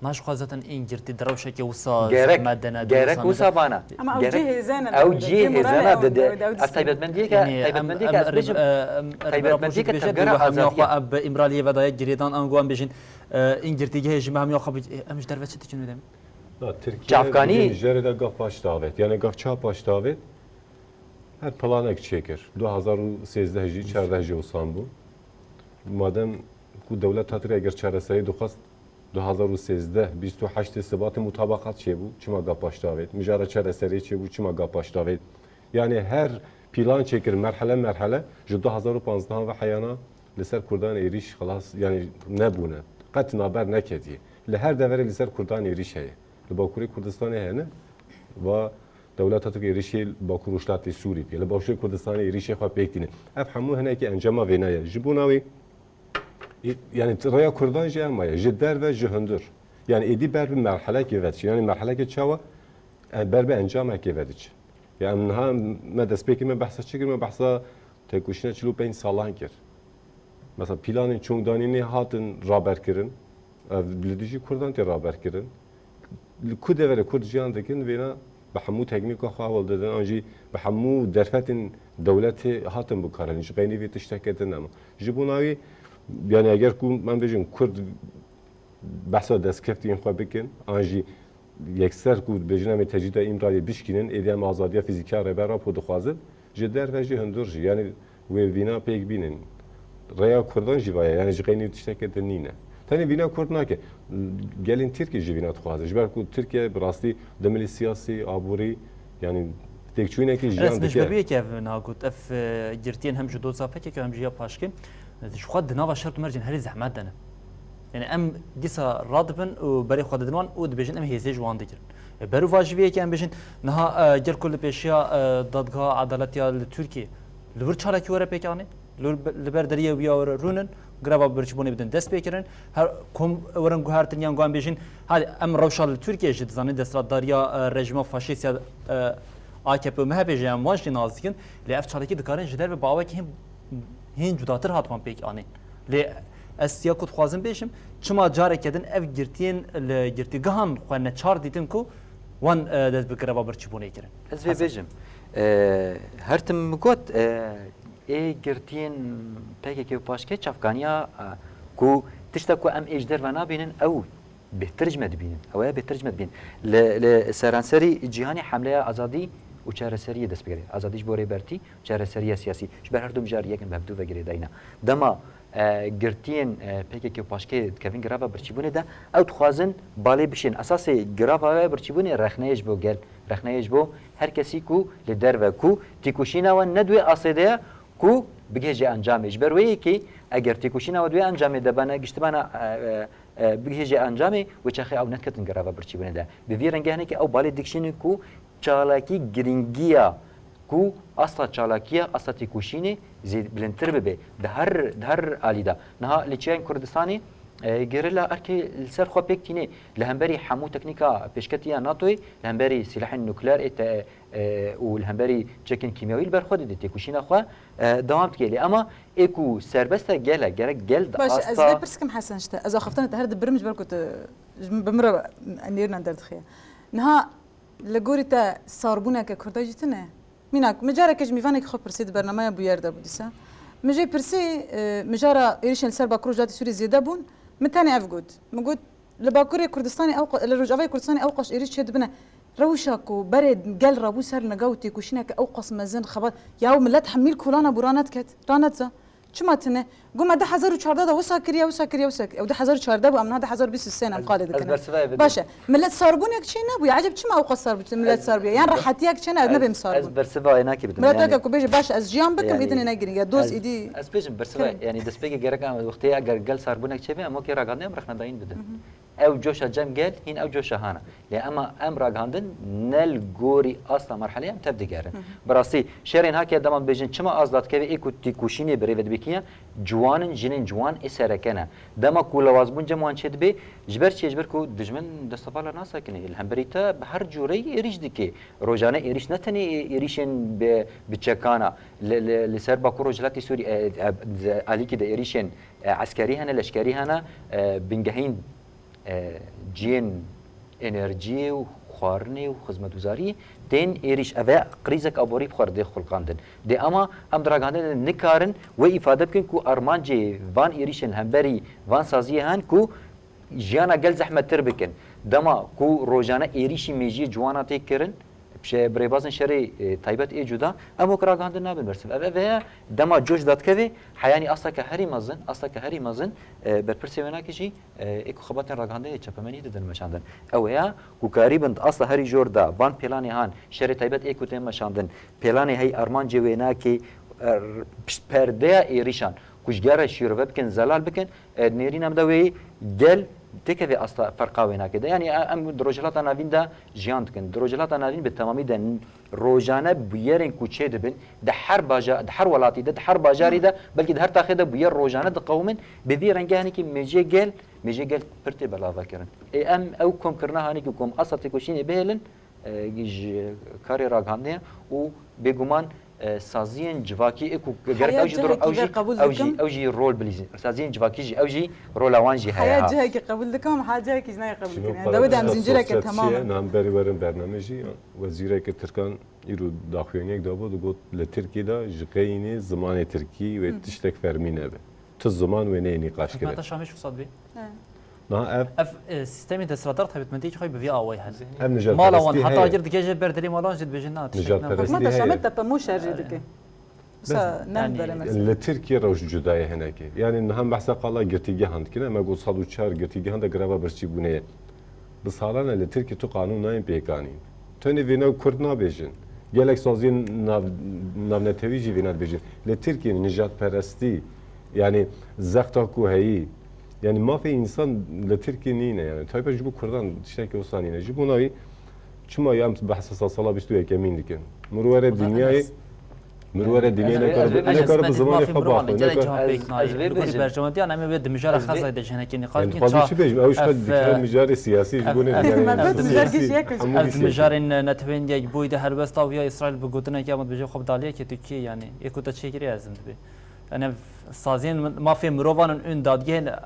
Naşixwe zaten ên girtî di rewşeke wisa Gerek, zehmet de ne, di gerek wisa ne de. wisa bana. Ama ew Gerek cihê zene ew de, cihê cihê morale zena ew de, de, de, ew ev dî- taybetmendiyeke, Yani, em, taybetmendiyeke em, ez em, bêjim, em, em, taybetmendiyeke em, tevgera em, em, azadiye. Em, em, Îmraliyê vedayek girêdan ango em bêjin, e, ên girtîgehê ji me hemiya xwe bi-, em ji derve çi dikin wê demê? Na, Tirkiye Çavkanî- di jere de gaf paş davêt. Yani gaf ça paş davêt? Her planek çêkir. Du hazar û sêzdeh jî, çardeh jî wisa bû. Madem ku dewleta Tirk eger çareserî dixwest, du hazar û sêzdeh, bîst û heştê Sibatê mutabaqat çêbû, çima gap paş davêt? Mijara çareserî çêbû, çima gap paş davêt? Yani her plan çêkir merhele merhele, ji du hazar û panzdeh ve heyana li ser Kurdan êrîş xilas, yani nebûne. Qet naber neketiye. Li her deverê li ser Kurdan êrîş heye. Li Bakurê Kurdistanê hene, va Dewleta Tirk êrîşê li Bakur Rojhilatê Sûrî bike. Li Başûrê Kurdistanê êrîşê xwe pêk tîne. Ev hemû hinekî encama vêne ye. Ji bona wê, e, yani rêya Kurdan jî ema ye. Ji derve, ji hundir. Yani êdî ber bi merhelekê ve diçin. Yani merhelekê çawa? E, ber bi encamekê ve diçin. Ya em niha me destpêkê me behsa çi kir? Me behsa têkoşîna çil û pênc salan kir. Mesela planên çongdanînê hatin raberkirin. Ev li dijî Kurdan tê raberkirin. Li ku deverê Kurd jiyan dikin, vêna bi hemû teknîka xwe hewl didin, an jî bi hemû derfetên dewletê hatin bikarin. Ji qeynî vê tişteke din nema. Ji bona wî, yani eger ku em bêjin Kurd behsa destkeftiyên xwe bikin, an jî yekser ku dibêjin em ê tecrîda Îmraliyê bişkînin, êdî em azadiya fîzîkî ya Rêber Apo dixwazin, ji derve jî hundir jî, yani wê vîna pêk bînin. Rêya Kurdan jî vaya, yani ji qeynî tişteke din nîne. Tenê vîna Kurd nake. Gelên Tirkî jî vîna dixwaze. Ji ber ku Tirkiye bi rastî di milî siyasî, aborî, yani têkçûyînekî jiyan Resmen ji dike. Ber wê yekê ev niha got, ev, e, girtiyên hem ji doza P K K hem jî ya paşkê, e, ji xwe di nava şert û mercên herî zehmet de ne. Yani em dîsa radibin û berê xwe didin wan û dibêjin em hêzê ji wan digirin. E, berovajî vê yekê em bêjin, niha, e, gel ku li pêşiya, e, dadgeha edaletiya li Tirkiyê li wir çalakî were pêk anî, li wir, li ber deriyê wî ya were rûnin, greva birçîbûnê bidin dest pê kirin. Her kom werin guhertin yan guhan bêjin, hadi em rewşa li Tirkiyê jî dizanin, desthilatdariya, e, rejîma faşîst ya, e, A K P û M H P jî em wan jî nas dikin. Lê ev çalakî dikarin ji derve bi awekî hîn, hîn cudatir hat wan pêk anîn. Lê ez ya ku dixwazim bêjim, çima careke din ev girtiyên li girtîgehan xwe neçar dîtin ku wan, e, dest bi greva birçîbûnê kirin? Ez vê Hesen. bêjim. E, her tim min got, e, ê girtiyên P K K û paşkê çavkaniya, e, ku tişta ku em ê ji derve nabînin, ew bêhtir ji me dibînin. Ew ê bêhtir ji me dibînin. Li, li seranserî cîhanê hemleya azadî û çareseriyê dest pê kiriye. Azadî ji bo rêbertî, çareseriya siyasî. Ji ber her du mijar yekin bi hevdû ve girêdayî ne. Dema, e, girtiyên, e, P K K û paşkê dikevin girava birçîbûnê de, ew dixwazin balê bişên. Esasê girava we birçîbûnê rexneyê ji bo gel, rexneyê ji bo her kesî ku li derve ku têkoşîna we ne di wê asê de ye ku bigihêje encamê. Ji ber wê yekê eger têkoşîna we di wê encamê de bane, giştibana, e, e, e, bigihêje encamê, wê çaxê ew nediketin girava birçîbûnê de. Bi vî rengê hinekî ew balê dikişînin ku çalakî girîngiya ku asta çalakiya, asta têkoşînê zêd-, bilindtir bibe. Di her, di her alî de. Niha li çiyayên Kurdistanê, e, gerîla erkê li ser xwe pêk tîne. Li hemberî hemû teknîka pêşketî ya NATOyê, li hemberî sîlehên nukleer ê te, e, û li hemberî çekên kîmyawî li ber xwe dide têkoşîna xwe, e, dewam dike. Lê ema ê ku serbest e gel e, gerek gel di Baş, ez asta vê pirs kim Hesen ji te. Ez axiftina te her dibirim ji ber ku tu ji min, bi min re nêrînan derdixiye. Niha Li gorî te sarbûneke Kurda jî tune? Mînak, min careke ji mêvanekî xwe pirsî di bernameya Bûyer de bû dîsa. Min jê pirsî, e, mijara êrişên li ser Bakur Rojhilatê Sûriyê zêde bûn, Min tenê ev got. Min got, li Bakurê Kurdistanê ew qas, li Rojavayê Kurdistanê ew qas êrîş çêdibine. Rewşa ku berê gel rabû ser niga û têkoşîneke ew qas mezin xebat, ya millet hemî li kolana bû ranediket, ranediza. Çima tune? Got me du hezar û çardeh de wisa kiriye, wisa kiriye, wisa kiriye. Ew du hezar û çardeh bû, em niha du hezar û bîst û sê ne, em Ez, qalê ez dikin. Bersivayê bidim. Baş e. Millet sarbûnek çê nebûye. Eceb çima ew qas sar bû, millet sar bûye? Yan rehetiyek çê ne, ez nebêm sarbûn. Ez bersivayê nakê bidim. Millet yani, weke ku bêje, baş ez jiyan bikim, yani, êdinê ne girîng e. Doz ez, êdî ez bêjim bersivayê, kirin. Yani destpêkê gerek em wextê eger gel sarbûnek çêbe, em wekî ragihandin em rexnedayîn bidin. Hı hı. Ew coşa cem gel, hîn ew coşa hana. Lê ema em ragihandin ne li gorî asta merhelê em tev digerin. Hı hı. Bi rastî, şerên hake dema dibêjin, çima asta dikeve ê ku têkoşînê bi rê ve dibe kî ye? Ciwan in, jinên ciwan ê sereke ne. Dema ku lawazbûn cem wan çêdibe, ji ber çi? Ji ber ku dijmin destevala nasekinê. Li hemberî te bi her cûreyî êrîş dike. Rojane êrîş ne tenê ê-, êrîşên bi, bi çekan e. Li, li, li ser Bakur Rojhilatê Sûrî, e, e, alîkî de êrîşên, e, eskerî hene, leşkerî hene, e, bingehîn, e, cihên enerjiyê û xwarinê û xizmetguzariyê tên êrîş. Ev e krîzek aborî bi xwe re dê xulqandin. Dê ema em di ragihandinê de nikarin wê îfade bikin ku armancê van êrîşên li hemberî van saziyê hene ku jiyana gel zehmettir bikin. Dema ku rojane êrîşî mêjiyê ciwana tê kirin, bi rêbazên şerê, e, taybet ê cuda, em wek ragihandin nabin bersiv. Ev, ev e, dema coş dadikeve, heyanî asteke herî mezin, asteke herî mezin, e, berpirsê wê nake jî, e, ê ku xebatên ragihandinê çapemenî didin meşandin. Ew e ya ku karîbin di asta herî jor de van pêlanê han, şerê taybet ê ku tên meşandin, pêlanê hey armancê wê nake, e, pişt perdeya êrîşan, ku ji gere şîrove bikin, zelal bikin, e, nêrîna min de wê gel têkeve asta ferqa wê nake de. Yanî, e, em di Rojhilata Navîn de jiyan dikin. Di Rojhilata Navîn bi temamî de n-, rojane bûyerên ku çê dibin, di her baja-, di her welatî de, di her bajarî de, belkî di her taxê de bûyer rojane diqewimin, bi vî rengê henekî mêjê gel, mêjê gel pir tê belavakirin. Ê em ew komkirina hanekî ku em asta têkoşînê bihêlin, e, ji karê ragihandinê û bêguman, e, saziyên civakî ê ku gerek Heya ew jî cihekî ew jî, ve qebûl ew jî, dikim. Ew jî rol bilîzin. Saziyên civakî jî ew jî rola wan jî heye Heya ha. Cihekî qebûl dikim, heya cihekî jî nayê qebûl Şino kirin. Yani, para dawê de em zincireke sosyal temam çiye, e. Niha berî werin bername jî, wezîreke Tirkan îro daxuyaniyek dabû, digot, li Tirkî de ji qeyînê zimanê Tirkî wê Hı. tiştek fermî nebe. Tu ziman wê neyê nîqaş kirin. Hikmeta Şamê ji wisa dibê? He. Niha ev Ev, e, sîstemê desthilatdar taybetmendiyekî xwe bi vî awayî hene. Ev nijadperestî Mala wan heta heye. Agir dikeve jêr ber derê malan jî dibêjin, na, tiştek Nijadperestî nabêjin. Hikûmeta heye. Şamê tepemo şer jê dike. Wisa Bes, ne yani, dere mesela. Li Tirkiye rewş cuda ye hinekê. Yani niha behsa qala girtîgehan dikin, me got sed û çar girtîgehan de greva birçîbûnê ye. Bi salan e li Tirkiye tu qanûn nayên pêkanîn. Tenê vêna Kurd nabêjin. Gelek saziyên nav-, navnetewî jî vêna dibêjin. Li Tirkiye nijadperestî, yani zexta ku heyî, yani mafê însan li Tirkiye nîne yani. Taybet ji bo Kurdan tiştekî wisa nîne. Ji bo navî çima ya em behsa sed sala bîst û yekemîn dikin? Mir were Kurdan dinyayê, neyse. Mir were dinyayê Ez vê, nekare ez vê bi, bêjim. Nekare bi zimanê xwe baxwe, nekare. Cihan pêk nayê. Ez vê Li gorî bêjim. Berjewendiyana em ê wê di mijara Ez vê, xezayê de ji hinekî nîqaş yani, bikin. Dixwazim çi bêjim? Ew ji xwe Ev, dikare e, mijarê siyasî ji bo ne, yani, Ev, ev, siyasî, mijar gişiye kir. Hemû Ev gişiye kir. Mijarên netewên yekbûyî de helwesta wî ya Îsraîl bi gotinekî ama dibêje xwe bi daliyekê Tirkiyê, yani, ê ku te çêkiriye ezin dibê. Yani, ev saziyên mafê mirovan in ûn dadgehên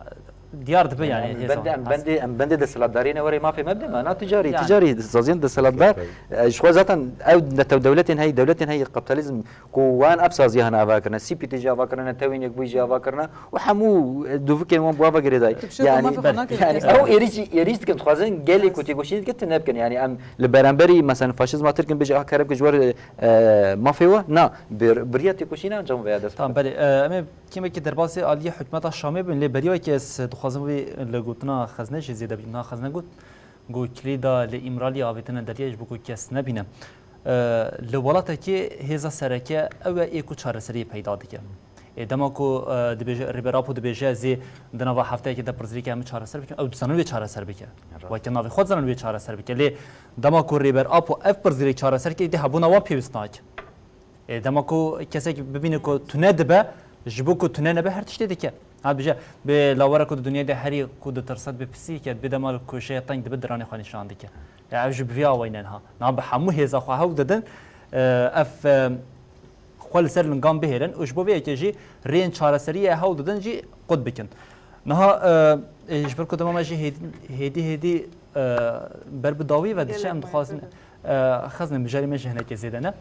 diyar dibe, yani, Yani, hêza. bende, em bende, em bende desthilatdariyê ne were mafê me bide me. Na ticarî, Yani. ticarî, saziyên desthilatdar. Tabii. E, ji xwe zaten ew netew dewletên hey, dewletên hey kapitalizm ku wan ev saziya hene ava kirine, C P T jî ava kirine, netewên yekbûyî jî ava kirine û hemû, e, dûvikên wan bi ava girêdayî. Tu bi şêwekî Yani, mafê xwe yani, nakevî ew êrî jî, êrî jî dikin, dixwazin gelê ku têkoşînê dikin, tu nebkin. Yani, em li beramberî, mesela, faşizma Tirk in bêje, ah, kerem ki ji wer, e, mafê we? Na, bir, biriya têkoşînê ancak veya dest Tamam, bike. belê. E, em ê kêmekî derbasî aliyê hikûmeta Şamê bin, lê beriya wekî ez dixwazim wî li gotina Xezne jî zêde bînim. Niha Xezne got, Got, kilîda li Îmraliyê avêtine deriyê ji bo ku kes nebîne. E, li welatekê hêza sereke ew e ê ku çareseriyê peyda dike. Ê dema ku, e, dibêje, Rêber Apo dibêje, ez ê di nava hefteyekê de pirsgirêkê hemû çareser bikim, ew dizanin wê çareser bike. Rast. Weke navê xwe dizanin wê çareser bike. Lê dema ku Rêber Apo ev pirsgirêk çareser kir, êdî hebûna wan pêwîst nake. Ê, dema ku kesek bibîne ku tune dibe, ji bo ku tune nebe her tiştê dike. Ha, dibêje, bi lawera ku di dinyayê de herî ku ditirse dibe pisî dike, bi dema li koşeya teng dibe diranê xwe nîşan dike. Ya ev jî bi vî awayî ne niha. Niha bi hemû hêza xwe hewl didin, e, ev, e, xwe li ser lingan bihêlin û ji bo vê yekê jî rêyên çareseriyê hewl didin jî qut bikin. Niha, e, e, ji ber ku dema me jî hêdî, hêdî, hêdî, e, ber bi dawî ve diçe, Gelek em dixwazin, me e, Xezne mijarê me jî hinekê zêde ne.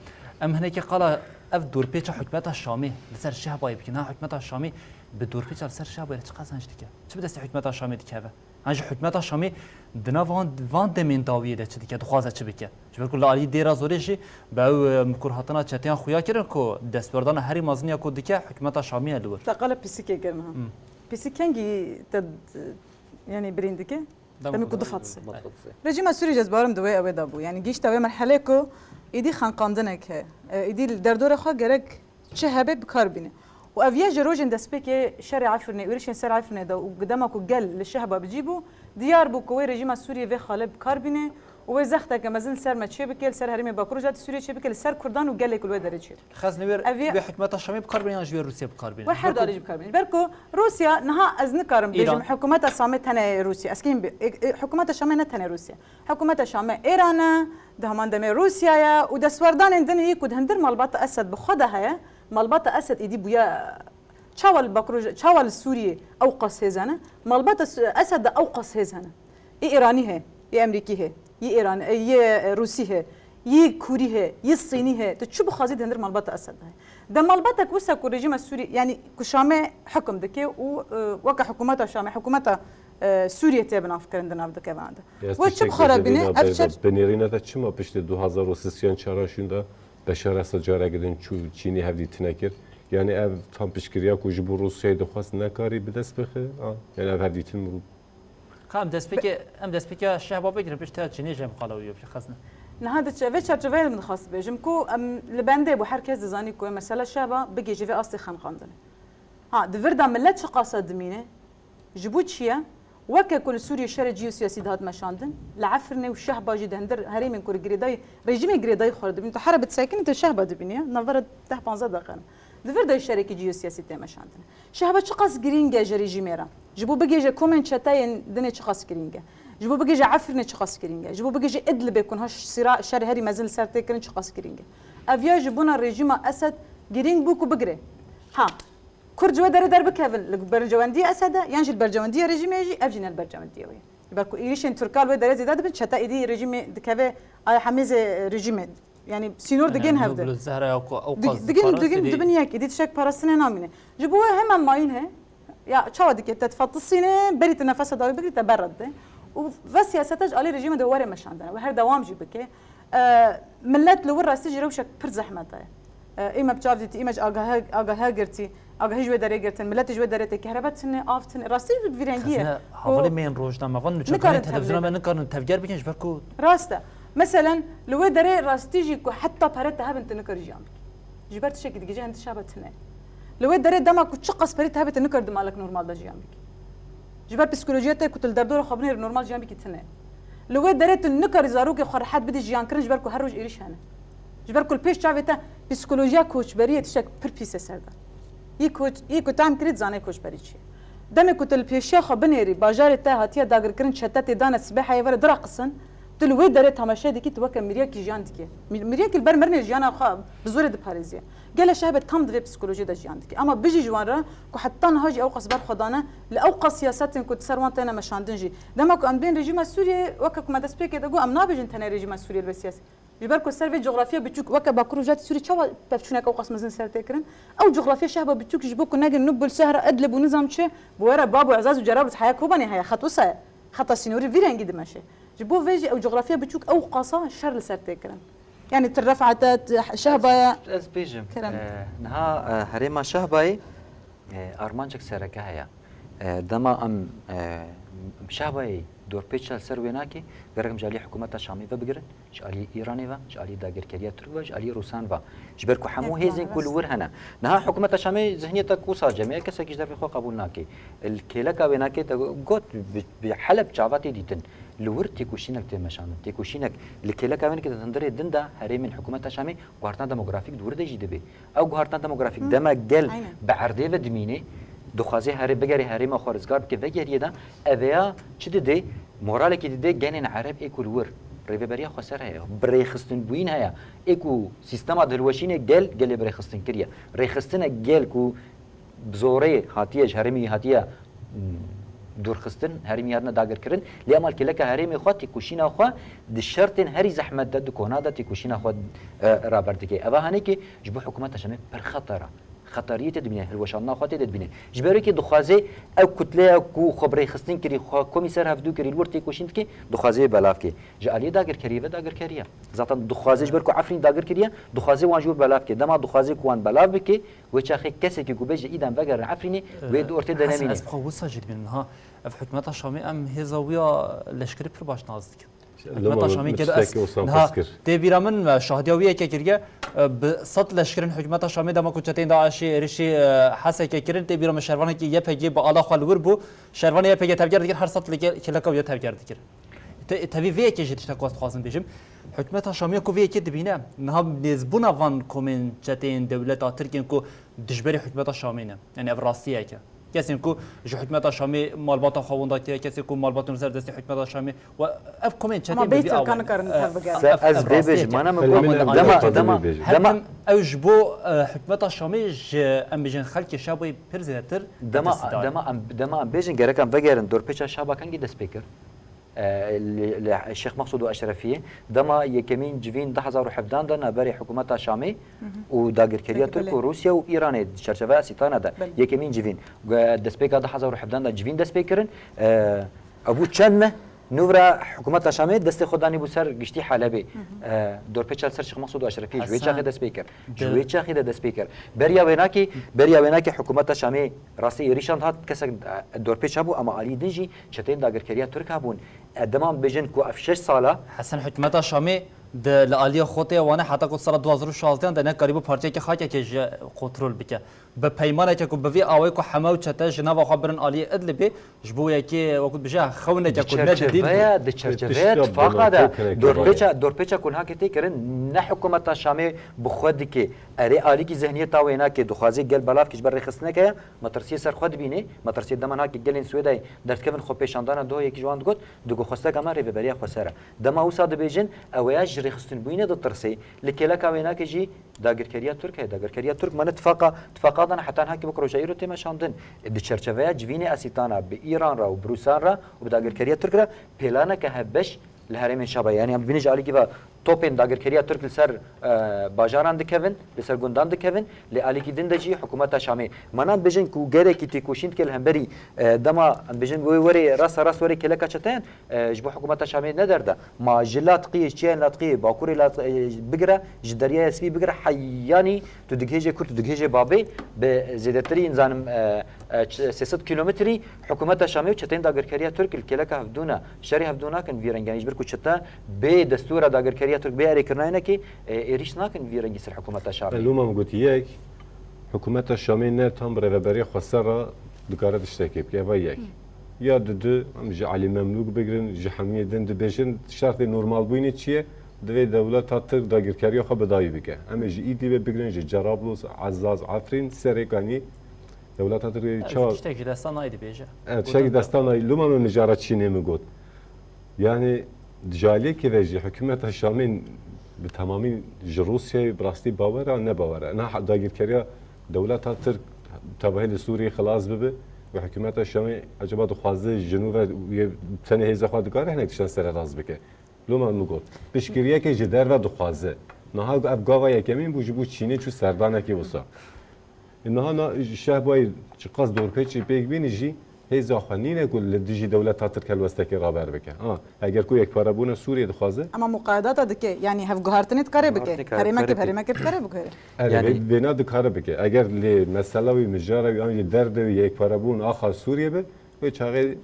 Em hinekê qala ev dorpêça hikûmeta Şamê li ser şehbayê bikin. Ha, hikûmeta Şamê Bi dorpêça li ser Şehbayê re çiqas enj dike? Çi bi destê hikûmeta Şamê dikeve? An jî hikûmeta Şamê di nav van, van demên dawiyê de çi dike, dixwaze çi bike? Ji ber ku li alî Dêra Zorê jî bi ew, e, mikur hatina çeteyan xuya kirin ku destwerdana herî mezin ya ku dike hikûmeta Şamê ye li wir. Te qala pisîkê kir niha. Hmm. Pisîk kengî te, yanî birîn dike? Demê ku du qat sê. Rejîma Sûriyê jî ez bawerim di wê ew ê de bû. Yanî gihîşte wê merhelê ku îdî xenqandinek heye. E, îdî li derdorê xwe gerek çi hebe bi kar bîne. Û ev ya ji rojên destpêkê şerê Efrînê, êrişên ser Efrînê de û dema ku gel li Şehba bi cî bû, diyar bû ku wê rejîma Sûriyê vê xalê bi kar bîne û wê zexteke mezin li ser me çêbike, li ser herêmê Bakur Rojhilatê Sûriyê çêbike, li ser Kurdan û gelê ku li wê derê çêbike. Xezin wê, ev ya wê hikûmeta Şamê bi kar bîne yan ji wê Rûsya bi kar bîne? Wê her du alî jî bi kar bîne. Ji ber ku Rûsya niha ez nikarim bêjim, Îran, hikûmeta Şamê tenê Rûsya. Ez kêm bi, e, e, hikûmeta Şamê ne tenê Rûsya. Hikûmeta Şamê Îran e, di heman demê Rûsya ye û destwerdanên din hî ku di hundir malbata Esed bi xwe de heye, malbata Esed îdî bûye çawa li Bakur Roj-, çawa li Sûriyê ew qas hêz hene, malbata Su-, Esed de ew qas hêz hene. Yê Îranî heye, yê Emerîkî heye, yê Îran-, e, yê, e, Rûsî heye, yê Kûrî heye, yê Sînî heye. Tu çi bixwazî di hundir malbata Esed de heye. De malbatek wisa ku rejîma Sûrî, yanî ku Şamê hukm dike û, e, weke hikûmeta Şamê, hikûmeta, e, Sûriyê tê binavkirin di nav dikevan de. Ez wê çi tiştek bi xwe re bêjim bîne, Leyla ev Beyza, çer- bi nêrîna te çima piştî du hazar û sêzdeh çaran şûn de Beşar Esed careke din çû Çînî hevdîtine kir? Yanî ev tam piştgiriya ku ji bo Rûsyayê dixwest nekarî bi dest bixe? A, yanî ev hevdîtin Ka em destpêkê, em destpêkê Şehba bigirin, pişt te Çînê jî em qala wî bike, Xezin. Niha di çe-, vê çerçeveyê min dixwest bêjim ku em li bendê bû, her kes dizanî ku mesela Şehba bigihîje vê astê xenqandinê. Ha, di vir de milet çiqasa dimîne, ji bo çi ye? Weke ku li Sûriyê şerê cîyosiyasî dihat meşandin, li Efrînê û Şehba jî di hundir herêmên ku li girêdayî, rejîmê girêdayî xwe re dibîn, tu here bi disekînî tu Şehba dibînî, ya, navbera deh panzdeh deqe ne. Di vir de jî şerekî cîyosiyasî tê meşandin. Şehba çiqas girîng e ji rejîmê re? Ji bo bigihêje komên çeteyên dinê çiqas girîng e? Ji bo bigihêje Efrînê çiqas girîng e? Ji bo bigihêje Idlibê ku niha sîra şerê herî mezin li ser tê kirin çiqas girîng e? Ev ya ji bona rejîma Esed girîng bû ku bigire. Ha, Kurd ji wê derê derbikevin li berjewendiya Esed e, yan jî li berjewendiya rejîmê jî, ev jî ne li berjewendiya wê ye. Ji ber ku êrîşên Tirka li wê derê zêde dibin, çete êdî rejîmê dikeve, aya hemêzê rejîmê. Yanî sînor digên hevdin. Digin, digin dibin yek, êdî tiştek parastinê namîne. Ji bo wê hemen mayîn he, ya çawa dike, te difatisîne, berî tu nefesa dawî bigirî, te ber re dide. Û ve siyaseta ji alî rejîmê de were meşandine, wê her dewam jî bike. E, millet li wir rastî jî rewşek pir zehmet e. E, ê me bi çav dîtî, ê me ji agahe, agahe girtî, agahî ji wê derê girtin, milletê ji wê derê tê, kehrebe tune, av tune. Rastî jî bi vî rengî ye. Xezine, hevalê me yên rojnamevan, nûçekanên televîzyona me nikarin tevger bikin ji ber ku. Rast e. Meselen, li wê derê rastî jî ku heta pere te hebin tu nikar jiyan bikî. Ji ber tiştekî digihîje hin tişa be tune. Li wê derê dema ku çiqas perî te hebe tu nikar di malek normal de jiyan bikî. Ji ber psîkolojiya te ku tu li derdora xwe binêrî normal jiyan bikî tune. Li wê derê tu nikarî zarokê xwe rehet bidî jiyankirin ji ber ku her roj êrîş hene. Ji ber ku li pêş çavê te psîkolojiya koçberiyê tiştek pir pîs e ser de. Yê koç, yê ku tam kirî dizane koçberî çi ye. Demê ku tu li pêşiya xwe binêrî, bajarê te hatiye dagirkirin, çete tê dane, sibê heye were diraqisin, tu li wê derê temaşe dikî, tu weke miryekî jiyan dikî. Mi-, miryekî li ber mirinê jiyana xwe bi zorê diparêziye. Gelek şehbê tam di vê psîkolojiyê de jiyan dike. Ama bijî ji wan re ku heta niha jî ew qas ber xwe dane, li ew qas siyasetên ku di ser wan têne meşandin jî. Dema ku em bên rejîma Sûriyê, weke ku me destpêkê de got, em nabêjin tenê rejîma Sûriyê li vê siyasê. Ji ber ku ser vê cografya biçûk weke Bakur Rojhilatê Sûriyê çawa pevçûnek ew qas mezin ser tê kirin? Ew cografya şehba biçûk ji bo ku negin Nubul, Sehra, Idlib û nizam çi, bi were Bab û Ezaz û Cerablis heya Kobanê heye, xet wisa ye. Xeta sînorî vî rengî dimeşe. Ji bo vê jî ew cografya biçûk ew qasa şer li ser tê kirin. Yanî tu Refete, tu Şehbaya. Ez, ez bêjim, Kerem. E, niha, e, herêma Şehbayê, e, armancek sereke heye. E, dema em, e, Şehbayê dorpêça li ser wê nake, gerek em ji alî hikûmeta Şamê ve bigirin, ji alî Îranê ve, ji alî dagirkeriya Tirk ve, ji alî Rûsan ve. Ji ber ku hemû hêzên ku li wir hene. Niha hikûmeta Şamê zihniyeta ku sace me, kesekî ji dervê xwe qebûl nake. Li kêleka wê nake te got, bi, bi Heleb çava tê dîtin. Li wir têkoşînek tê meşandin. Têkoşînek li kêleka wê nake di hundirê din de herêmên hikûmeta Şamê guhartina demografîk di wir de jî dibe. Ew guhartina demografîk dema gel bi erdê ve dimîne, dixwaze here, bigerê herêma xwe rizgar bike, vegeriyê de, ev ya çi dide? Moralekî dide gelên Ereb ê ku li wir rêveberiya xweser heye, bi rêxistinbûyîn heye, ê ku sîstema dihilweşînê gel, gelê bi rêxistin kiriye. Rêxistine gel ku bi zorê hatiye, ji herêmî hatiye, m, dûrxistin, herêmî hatine dagirkirin. Lê ema li kêleka herêmê xwe, têkoşîna xwe di şertên herî zehmet de, di kona de têkoşîna xwe, e, raber dike. Eva hanekê ji bo hikûmeta Şamê pir xeter e. Qeteriyê tê dibîne, hilweşandina xwe tê de dibîne. Ji ber wekî dixwaze ew kutleya ku xwe bi rêxistin kirî, xwe komî ser hevdû kirî, li wir têkoşîn dike, dixwaze wê belav ke. Ji aliyê dagirkeriyê ve dagirkeriye. Zaten dixwaze ji ber ku Efrîn dagir kiriye, dixwaze wan ji wir belav ke. Dema dixwaze ku wan belav bike, wê çaxê kesekî ku bê ji îdam vegerin Efrînê, wê di ortê de Hasan, nemîne. Ez bi xwe wisa jî dibînim niha. Ev hikûmeta Şamê em hêza wî ya leşkerî pir baş nas dikin. Hikûmeta Şamê gelek ez niha tê bîra min me şahdiya wî yekê kiriye, e, bi sed leşkerin hikûmeta Şamê dema ku çeteyên DAIŞê êrişî, e, Hesekê kirin, tê bîra min şervanekî Y P G bi ala xwe li wir bû. Şervanê Y P G tevger dikir, her sed li ke-, kêleka wî ya tevger dikir. Te-, tevî vê yekê jî tiştek ku ez dixwazim bêjim. Hikûmeta Şamê ku vê yekê dibîne, niha nêzbûna van komên çeteyên dewleta Tirk ên ku dijberî hikûmeta Şamê ne. Yani ev rastiyek e. Kesên ku ji hikûmeta Şamê malbata xwe winda kiriye, kesên ku malbatên li ser destê hikûmeta Şamê we ev komên çetên Ama bi vî bêtir awayî. Ka nikarin tev bigerin. Se-, ez vê bêjim, mana min Xelê got, min dema, Elî dema, Xatibî bêjim. Her dema tim ew ji bo, e, hikûmeta Şamê ji em bêjin xelkê Şaboyê pir zêdetir dema, dema em, dema em bêjin gerek em vegerin dorpêça Şaba kengî dest pê kir? E, li, li Şêx Mexsûd û Eşrefiyê dema yekemîn civîn du hezar û hevdehan de navberê hikûmeta Şamê û dagirkeriya Peki, Tirk belê. û Rûsya û Îranê di çerçeveya Sîtana de Belê. yekemîn civîn, e, destpêka du hezar û hevdehan de civîn dest pê kirin. E, ew bû çend meh, nûvra hikûmeta Şamê destê xwe danîbû ser giştî Helebê. E, dorpêça li ser Şêx Mexsûd û Eşrefiyê ji wê Hasan, çaxê dest pê kir. Ji de- wê çaxê de dest pê kir. Beriya wênakê, beriya wênakê hikûmeta Şamê rastî êrîşan dihat, kesek, e, dorpêç hebû, ama alî din jî çeteyên dagirkeriya Tirk hebûn. E, dema em bêjin ku ev şeş sala Hesen hikûmeta Şamê di li aliyê xwe tê wane heta ku sala du hazar û şazdehan de nekarîbû parçeyekê xakekê ji kontrol bike. Bi peymaneke ku bi vî awayî ku heme ew çete ji nava xwe birin aliyê Idlibê, ji bo yekê wekû dibêje xewneke ku ne didîn. Di çerçeveya, di çerçeveya Tişta tifaqa de, binato kene dorpêça, dorpêça ku niha tê kirin, ne hikûmeta Şamê bi xwe dike. Erê alîkî zihniyeta wêna ke dixwaze gel belav ke ji ber rêxistineke ye, metirsiyê ser xwe dibîne, metirsiyê dema niha ke gelên Swêdayê derdikevin xwepêşandana doh yekî ji wan digot, digot xwesteka me rêveberiya xweser e. Dema wisa dibêjin, ew ya ji rêxistinbûyînê ditirsê, li kêleka wênakê jî dagirkeriya Tirk heye. Dagirkeriya Tirk mane tifaqa, tifaqa dana heta niha ke wek roja îro tê meşandin. Di çerçeveya civînê Esîtana bi Îran re û bi Rûsan re û bi dagirkeriya Tirk re pêlaneke hevbeş li herêmên Şaba. Yanî em dibînin ji alîkî ve topên dagirkeriya Tirk li ser, e, bajaran dikevin, li ser gundan dikevin, lê alîkî din de jî hikûmeta Şamê. Mana em bêjin ku gelekî têkoşîn dike li hemberî, e, dema em bêjin wê werê rasta rast werê kêleka çeteyan, e, ji bo hikûmeta Şamê ne derde. Ma ji Latqiyê, çiyayên Latqiyê, Bakurê Lat-, e, bigire, ji Deryaya Spî bigire, heyanî tu digihêjê kur, tu digihêjê Babê, bi zêdetirî, nizanim, e, e, ç-, sê sed kîlometrî hikûmeta Şamê û çeteyên dagirkeriya Tirk li kêleka hevdû ne. Şerê hevdû nakin vî rengî. Yanî ji ber ku çete bê destûra dagirkeriya Tirk, bê erêkirina wênekê, e, êrîş nakin vî rengî ser hikûmeta Şamê. Loma min got yek, hikûmeta Şamê ne tam bi rêveberiya xweser re dikare tiştekê bike. Eva yek. Ya didu, em ji Elî Memlûk bigirin, ji hemiyê din dibêjin, şertê normalbûyînê çi ye? Divê dewleta Tirk dagirkeriya xwe bi dawî bike. Em ê ji Îdlîbê bigirin, ji Cerablus, Ezaz, Efrîn, serê kanî dewleta Tirk çawa? Tiştek ji desta nayê dibêje. Evet, tiştek ji desta nayê. Loma min mijara Çînê min got. Yani, di jaliyekê ve jî hikûmeta Şamê bi temamî ji Rûsyayê bi rastî bawer e, ne bawer e. Niha dagirkeriya dewleta Tirk tevahî li Sûriyê xilas bibe û hikûmeta Şamê ecaba dixwaze ji nû ve yê tenê hêza xwe dikare hinek tiştan sererast bike. Loma min got, piştgiriyekê ji derve dixwaze. Niha ev gava yekemîn bû ji bo Çînê çû serdanekê wisa. Niha na, Şehbayê çiqas dorpêçê pêk bînî jî hêza xwe nîne ku li dijî dewleta Tirk helwestekê raber bike. Ha, eger ku yekparebûna Sûriyê dixwaze. Ama muqayedata dike, yanî hevguhartinê dikare bike. Herêmekê bi herêmekê dikare biguhere. Erê, vê-, vêna dikare bike. Eger lê mesela wî, mijara wî, an jî derdê wî yekparebûn axa Sûriyê be, wê çaxê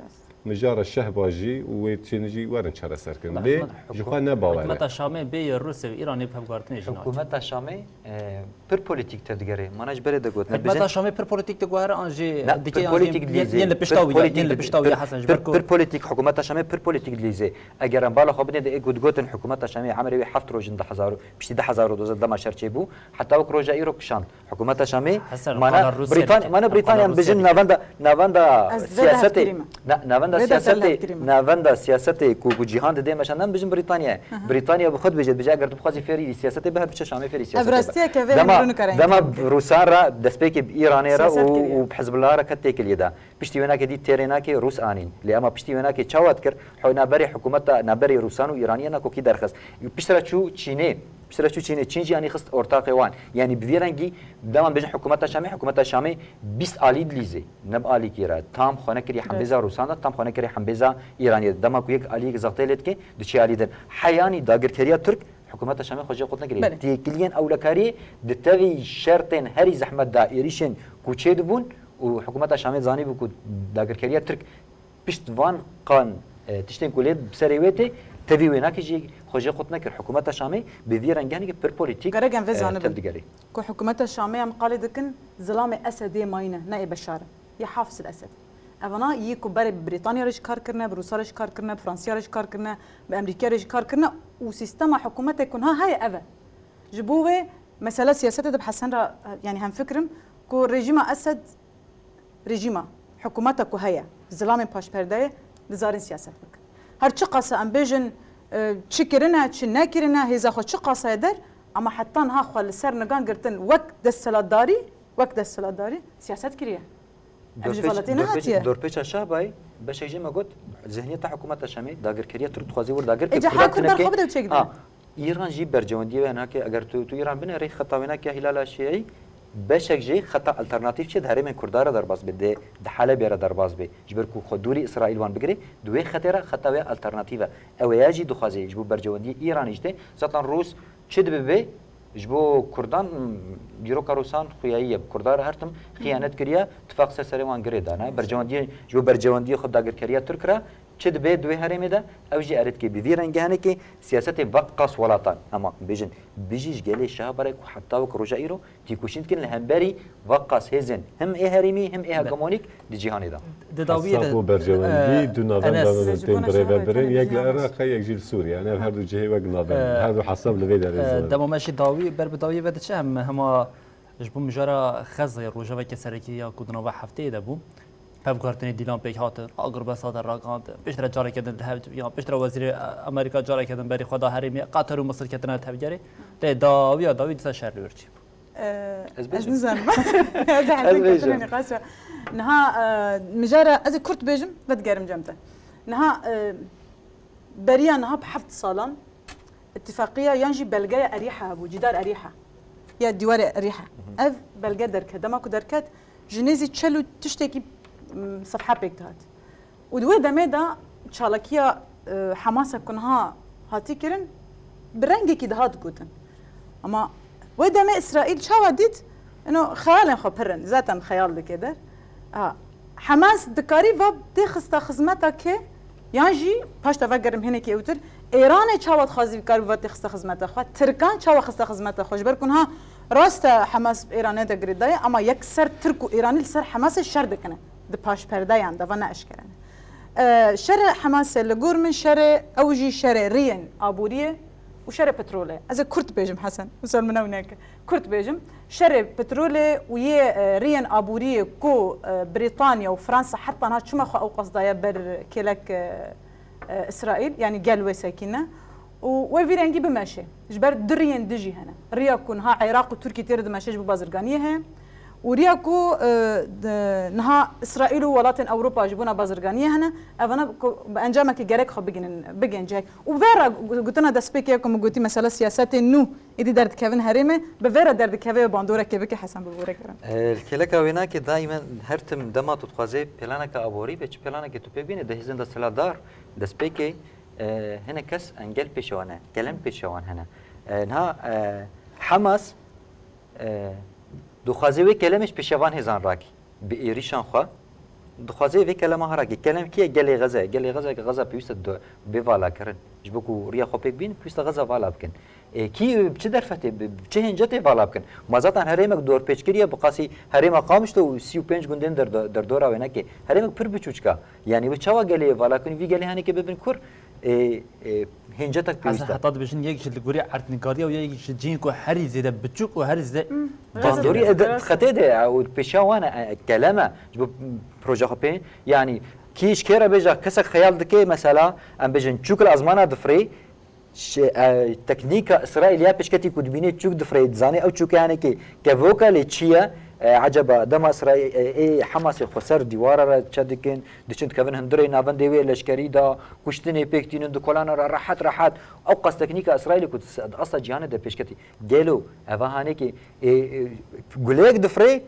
mijara Şehba jî û wê tiştên jî werin çareserkirin. Lê ji xwe ne bawer e. Hikûmeta Şamê bê yê Rûsya û Îranê bi hevguhartinê jî nake. Hikûmeta Şamê, e, pir polîtîk tevdigere. Mana ji berê de got, ne Hikûmeta Şamê pir polîtîk diguhere an jî dike, an jî yên li pişta wî ye, yên li pişta wî ye, hesen ji ber ku pir polîtîk, hikûmeta Şamê pir polîtîk dilîze. Eger em bala xwe bidin de ê ku digotin hikûmeta Şamê emirê wê heft roj in, du hezar û, piştî du hezar û dozdeh dema şer çêbû, heta wek roja îro kişand. Hikûmeta Şamê, mana Brîtan-, mana Brîtanya em bijin navenda, navenda siyasetê, na-, navenda siyasetê, navenda siyasetê ku, ku cîhan didê meşandin, em bijin Brîtanya. Brîtanya bi xwe dibêje, dibêje eger tu bixwazî fêrî siyasetê be, her biçe Şamê fêrî siyasetê be. Dema, dema Rûsan re destpêkê bi Îranê re û, û bi Hizbullah re ket têkiliyê de. Piştî wênakê dî têrê nake Rûs anîn. Lê ema piştî wênakê çawa dikir? Ho-, naberê hikûmeta, naberê Rûsan û Îraniyan nakokî derxist. Piştre çû Çînê. Piştre çû Çînê, Çîn jî anî xist ortaqê wan. Yanî bi vî rengî dema bêjin hikûmeta Şamê, hikûmeta Şamê bîst alî dilîze, ne bi alîkî re. Tam xwe nekiriye hembêza Rûsan de, tam xwe nekiriye hembêza Îranê de. Dema ku yek alî yek zextê lê dike, diçe alî din. Heyanî dagirkeriya Tirk, hikûmeta Şamê xwe jê qut nekiriye. Belê. Têkiliyên ewlekariyê di tevî şertên herî zehmet de, êrîşên ku çêdibûn û hikûmeta Şamê zanîbû ku dagirkeriya Tirk pişt van qan, e, tiştên ku lê bi serê wê tê, tevî wênakê jî xwe jê qut nekir. Hikûmeta Şamê bi vî rengî hinekî pir polîtîk, Gerek em vê e, zanibin. Tevdigerê. Ku hikûmeta Şamê em qalê dikin, zilamê Esedê mayî ne, ne ê Beşar e. Yê Hafiz el Esed. Evana yî ku berê bi Brîtanya re jî kar kirine, bi Rûsa re jî kar kirine, bi Fransiya re jî kar kirine, bi Emerîkiya re jî kar kirine û sîstema hikûmetê ku niha heye ev e. Ji bo wê mesela siyasetê de bi Hesen re, yanî hemfikir im ku rejîma Esed, rejîma, hikûmeta ku heye, zilamên paşperdeyê dizarin siyaset bikin. Her çiqas e em bêjin, e, çi kirine, çi nekirine, hêza xwe çiqas heye der, ama heta niha xwe li ser nigan girtin wek desthilatdarî, wek desthilatdarî siyaset kiriye. Ev ji velatê nehatiye. Dorpêça Şahbayê, beşek jê me got, zihniyeta hikûmeta Şamê, dagirkeriya Tirk dixwaze wir dagir ke Ê, Kurdan Kurdan xwe bide û çêk dibin. Ha, Îran jî bercewendiyê wê hinekê, eger tu, tu Îran binêrî xeta wênakê ya Hilala Şiî, beşek jî xeta alternatîf çê di herêmên Kurdan re derbas bê, di, di Helebê re derbas bê. Ji ber ku xwe dûrî Îsraîl wan bigirê, di wê xetê re xeta wê alternatîf e. Ew ê ya jî dixwaze ji bo bercewendiyê Îranê jî tê. Zaten Rûs çi dibibe, ji bo Kurdan, dîroka Rûsan xuyayî ye. Bi Kurdan re her tim xiyanet kiriye, tifaq ser serê wan girê dane. Bercewendiyê, ji bo bercewendiyê xwe dagirkeriya Tirk re çi dibe di wê herêmê de, ew jî erê dike. Bi vî rengê hinekê siyasetê veqas welatan, hema bêjin, bijî ji gelê Şahbayê ku heta wek roja îro têkoşîn dikin li hemberî veqas hêzên him ê herêmî him ê hegemonîk di cîhanê de. Di dawiyê de, Hesab û berjewendî, e, du navenda Enes. Tên birêvebirê, yek li Iraqê, yek jî li Sûriyê. Yani ev her du cihê wek navend, e, her du hesab li vê derê, e, zor. Dema me jî dawî, ber bi dawiyê ve diçe, em hema ji bo mijara Xezeyê rojeveke serekî ya ku di nava hefteyê de bû. Pevguhertinê dîlan pêk hatin, agirbesta de ragihand, piştre careke din li hev, ya piştre wezîrê Amerîka careke din berî xwe da herêmê, Qatar û Misir ketine tevgerê. Lê dawiya dawî dîsa şer li wir çêbû. Ee, Ez ez bêjim. Nizanim. Ez Ez hezin bêjim. Ketine nîqaşa. Niha, e, mijara, ez ê kurt bêjim, vedigerim cem te. Niha, e, beriya niha bi heft salan îtîfaqiya yan jî belgeya Erîha hebû, cîdar Erîha. Ya dîwarê Erîha. Hı hı. Ev belge derket. Dema ku derket, ji nêzî çel û tiştekî, m, sefha pêk dihat. Û di wê demê de çalakiya, e, Hemasa ku niha hatî kirin, bi rengekî dihat gotin. Ama wê demê Îsraîl çawa dît? Ino xeyalên xwe pir in, zaten xeyal dike der. Ha, Hemas dikarî va têxista xizmeta kê? Yan jî, paşta vegerim hinekî ewtir, Êranê çawa dixwazî dikarî va têxista xizmeta xwe? Tirkan çawa xista xizmeta xwe? Ji ber ku niha rast e Hemas bi Êranê de girêdayî, ama yekser Tirk û Êranî li ser Hemasê şer dikine. Di paşperdeyan de, va ne eşkere ne. E, şerê Hemasê li gor min şerê, ew jî şerê riyên aboriyê û şerê petrolê. Ez ê kurt bêjim Hesen, misal min ew neke. Kurt bêjim, şerê petrolê û yê, e, riyên aboriyê ku, e, Brîtanya û Fransa heta niha çima xwe ew qas daye ber kêlek, e, e, Îsraîl, yanî gel wê sekîne û wê vî rengî bimeşe. Ji ber du riyên dijî hene. Riya ku niha Iraq û Tirkî tê re dimeşe ji bo bazirganiyê heye û riya ku, e, di, niha Îsraîl û welatên Ewropa ji bona bazirganiyê hene, evana ku bi encamekê gerek xwe bigihînin, bigihên cihek. Û vê re gu-, gotina destpêkê ku min gotî mesela siyasetên nû êdî derdikevin herêmê, bi vê re derdikeve wê bandorekê bike Hesen bi vore kirin. E, li kêleka wênakê daîmen her tim dema tu dixwazê planeke aborî be, çi planekê tu pê bîne, di hêzên desthilatdar, destpêkê, e, hinek kes engel pêşe wan e, kelem pêşe wan hene. E, niha, e, Hamas, e, dixwaze wê kelemê ji pêşevan hêzan rakî. Bi êrîşan xwe, dixwaze vê kelema xwe rakî. Kelem kî ye? Gelê Xeze. Gelê Xeze, Xeze pêwîst e du-, bê vala kirin. Ji bo ku riya xwe pêk bîn, pêwîst e Xeze vala bikin. E, kî, bi çi derfetê, bi, bi çi hêncetê vala bikin? Ma zaten herêmek dorpêç kiriye, bi qasî herêma Qamişlo û sî û pênc gundên derdo-, derdora wênekê. Herêmek pir biçûçik e. Yanî wê çawa gelê vala bikin, vî gelê henekê bibin kur? E, e, hêncetek pêwîst e. Heta dibêjin yek ji li gorî erdnîgariya û yek ji cihên ku herî zêde biçûk û herî zêde Hmm. Bandorî e, di xetê de ye û pêşiya wan e, e, kelem e. Ji bo projeya xwe pê, yanî kî ji kê re bêje, kesek xeyal dike, mesela, em bêjin çûk li ezmana difirê, Ş-, e, teknîka Îsraîl ya pêşketî ku dibînê çûk difirê, dizanê ew çûkê henekê kevok e, lê çi ye? E, eceba dema Îsraîl, e, ê Hamasê xwe ser dîwara re çe dikin, diçin dikevin hundirê navendê wê leşkerî de, kuştinê pêk tînin di kolana re rehet rehet. Ew qas teknîka Îsraîlê ku di se-, di asta cîhanê de pêşketî. Gelo eva hanekê, e, e, guleyek difirê,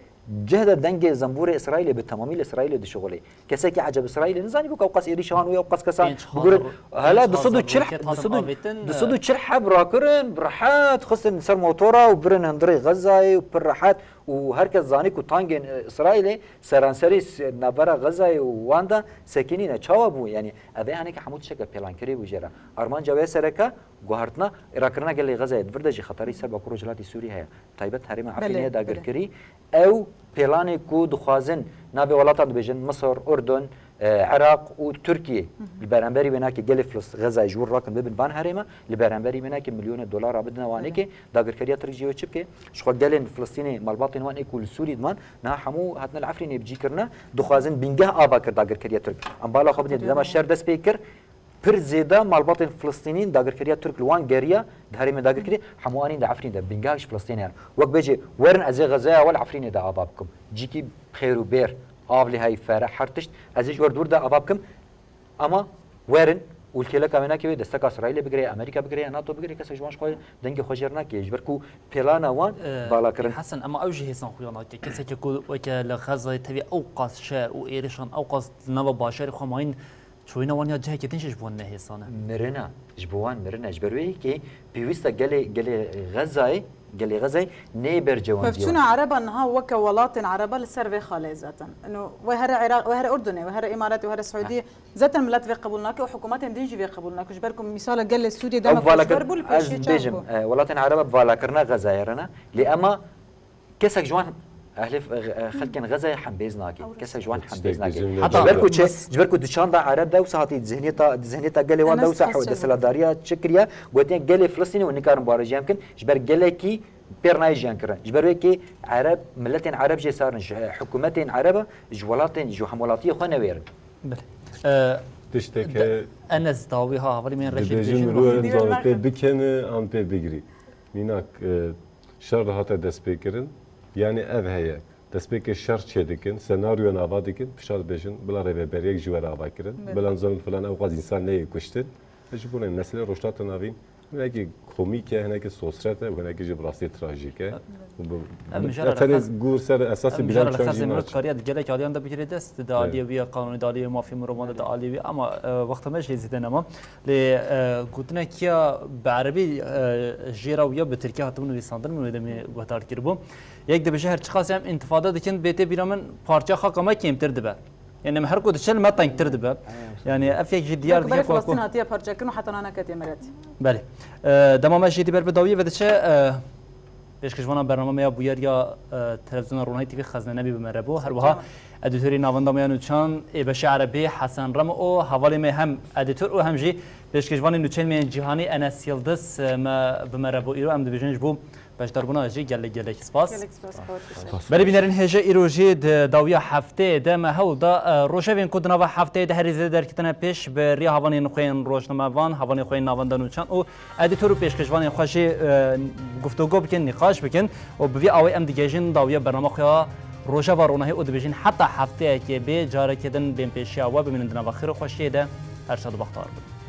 cih de dengê zembûrê Îsraîlê bi temamî li Îsraîlê dişixulê. Kesekî eceb Îsraîlê nizanî bû ku ew qas êrîşan wê, ew qas kesan Pênc hazar bigurin. ro-, Hela pênc hazar du sed û çil, roket hatin du sed û çil, avêtin, du sed û çil heb rakirin, rehet xistin ser motora û birin hundirê Xezayê û pir rehet û her kes zanî ku tangên, e, Îsraîlê seranserî s-, navbera Xezayê û wan de sekinîne. Çawa bû? Yanî ev ê haneke hemû tişteke pêlankirî bû jê re. Armanca wê sereke guhartina, rakirina gelê Xezayê, di vir de jî xeterî ser Bakur Rojhilatî Sûrî heye. Taybet herêma Efrînê Belê, ye belê. dagirkirî. Ew planê ku dixwazin navê welatan dibêjin, Misir, Urdun, e, Iraq û Tirkiye. Hı hı. Li beramberî wê nake gelê Filist-, Xezayê ji wir rakin bibin van herême, li beramberî wê nake milyonê dolara bidine wanekê, Belê. dagirkeriya Tirk jî wê çi bike? Ji xwe gelên Filistînê, malbatên wan ê ku li Sûrî diman, niha hemû hatine li Efrînê bi cî kirine, dixwazin bingeh ava kir dagirkeriya Tirk. Em bala xwe bidin, Xeterî dema bû. şer dest pê kir, pir zêde malbatên Filistînî dagirkeriya Tirk li wan geriya, di herêmê dagirkirî, hemû anîn di Efrînê de, bingeh ji Filistînê yan. Wek bêjê, werin ez ê Xezeya we li Efrînê de ava bikim. Cîkî xêr û bêr, av lê heyî, fere, her tişt, ez ê ji we dûr de ava bikim. Ama werin û li kêleka wê nake wê desteka Îsraîlê bigire, Amerîka bigire, ya NATO bigire, kesek ji wan ji xwe dengê xwe jêr nake. Ji ber ku plana wan Ee, bala kirin. Hesen, ema ew jî hêsan xuya nake. Kesekî ku weke li Xezayê tevî ew qas şer û êrişan, ew qas li nava bajarê xwe mayîn, Çûyîna wan ya cihekê din jî ji bo wan ne hêsan e. Mirina, ji bo wan mirina. Ji ber wê yekê pêwîst e gelê, gelê Xezayê, gelê Xezayê neyê ber cewandiya wan. Pevçûna Ereba niha weke welatên Ereba li ser vê xalê zaten. Ino we here Iraq, we here Urdunê, we here Îmaratê, we here Siûdî. Heh. Zaten milet vê qebûl nake û hikûmetên din jî vê qebûl nake. Ji ber ku mîsala gelê Sûriyê Ew dema ku ji valakir-, ber bû li ez pêşê çav bêjim, bû. e, welatên Ereba bi valakirinê Xezayê re ne. Lê ema Kesek ji wan, ehlê, e, xelkên Xezeyê hembêz nake. Ew Kesek ji wan Tiştek hembêz nake. Diyecek Heta Ji ber ku çi? Mes- Ji ber ku di çanda Ereb de wisa hatî, di zihniyeta, di zihniyeta gelê wan de Enes wisa Mesut. desthilatdariya çi kiriye? Gotiye gelê Filistînê hûn nikarin barê jiyan bikin. Ji ber gelekî pêr nayê jiyan kirin. Ji ber wê kê Ereb, miletên Ereb jê sarin, ji, e, hikûmetên Ereb, ji welatên, ji hemwelatiyê xwe newêrin. Belê. E, Tiştek de-, e, Enes dawî ha, hevalî min rejî dibêjin dibêjin. Ru em Dibêjin zan pê bikene, an pê bigirî. Mînak, e, Şer hate destpêkirin, yanî ev heye. Destpêkê şer çêdikin, senaryoyan ava dikin, pişta dibêjin, bila rêveberiyek ji we re ava kirin, Belê. bila nizanim filan ew qas însan neyê kuştin. Ji bo ne meselê Rojhilata Navîn, hinekî komîk e, hinekî sosret e û hinekî jî bi rastî trajîk e. Û bi, Ev mijara tenê li Xez-, gur ser esasê ev bîran mijara li çar Xezê jî Mirov naçe. kariya di gelek aliyan de bigirê dest, di aliyê wî ya qanûnî, di aliyê wî mafê mirovan de, di aliyê wî, ama, e, wexta me jî zêde nema. Lê, e, gotinekiya bi erebî, e, jê re û ya bi tirkî hatibû nivîsandin, min wê demê guhdar kiribû. Yek dibêje, her çiqas em întifade dikin, bê tê bîra min parça xaka me kêmtir dibe. Yani em her ku diçe li me tengtir dibe. Yani ev yek jî diyar Belkî dike berê ku Filistîn hatiye parçekirin û heta niha neketiye miret. Belê. E, dema me jî dî ber bi dawiyê ve diçe, e, Pêşkêşvana bernama me ya bûyer ya, e, Televîzyona Ronahî T V Xezne Nebî bi me re bû. Her wiha edîtorê navenda me ya nûçan ê beşê erebî Hesen Remo û hevalê me hem edîtor û hem jî pêşkêşvanê nûçeyên me yên cîhanî Enes Yildiz, e, me, bi me re bû. Îro em dibêjin ji bo beşdarbûna jî gelek gelek spas. Gelek spas, spas. Belê bînerên hêja, îro jî di dawiya hefteyê de me hewl da, e, rojevên ku di nava hefteyê de herî zêde derketine pêş bi riya hevalên xwe yên rojnamevan, hevalên xwe yên navenda nûçan û Edîtor û pêşkêşvanên xwe jî, e, guftûgo bikin, nîqaş bikin û bi vî awê em digihîjin dawiya bernama xwe ya Rojeva Ronahî û dibêjin heta hefteyekê bê careke din bên pêşiya we, bimînin di nava xêr û xweşiyê de, her şad û bextewar bin.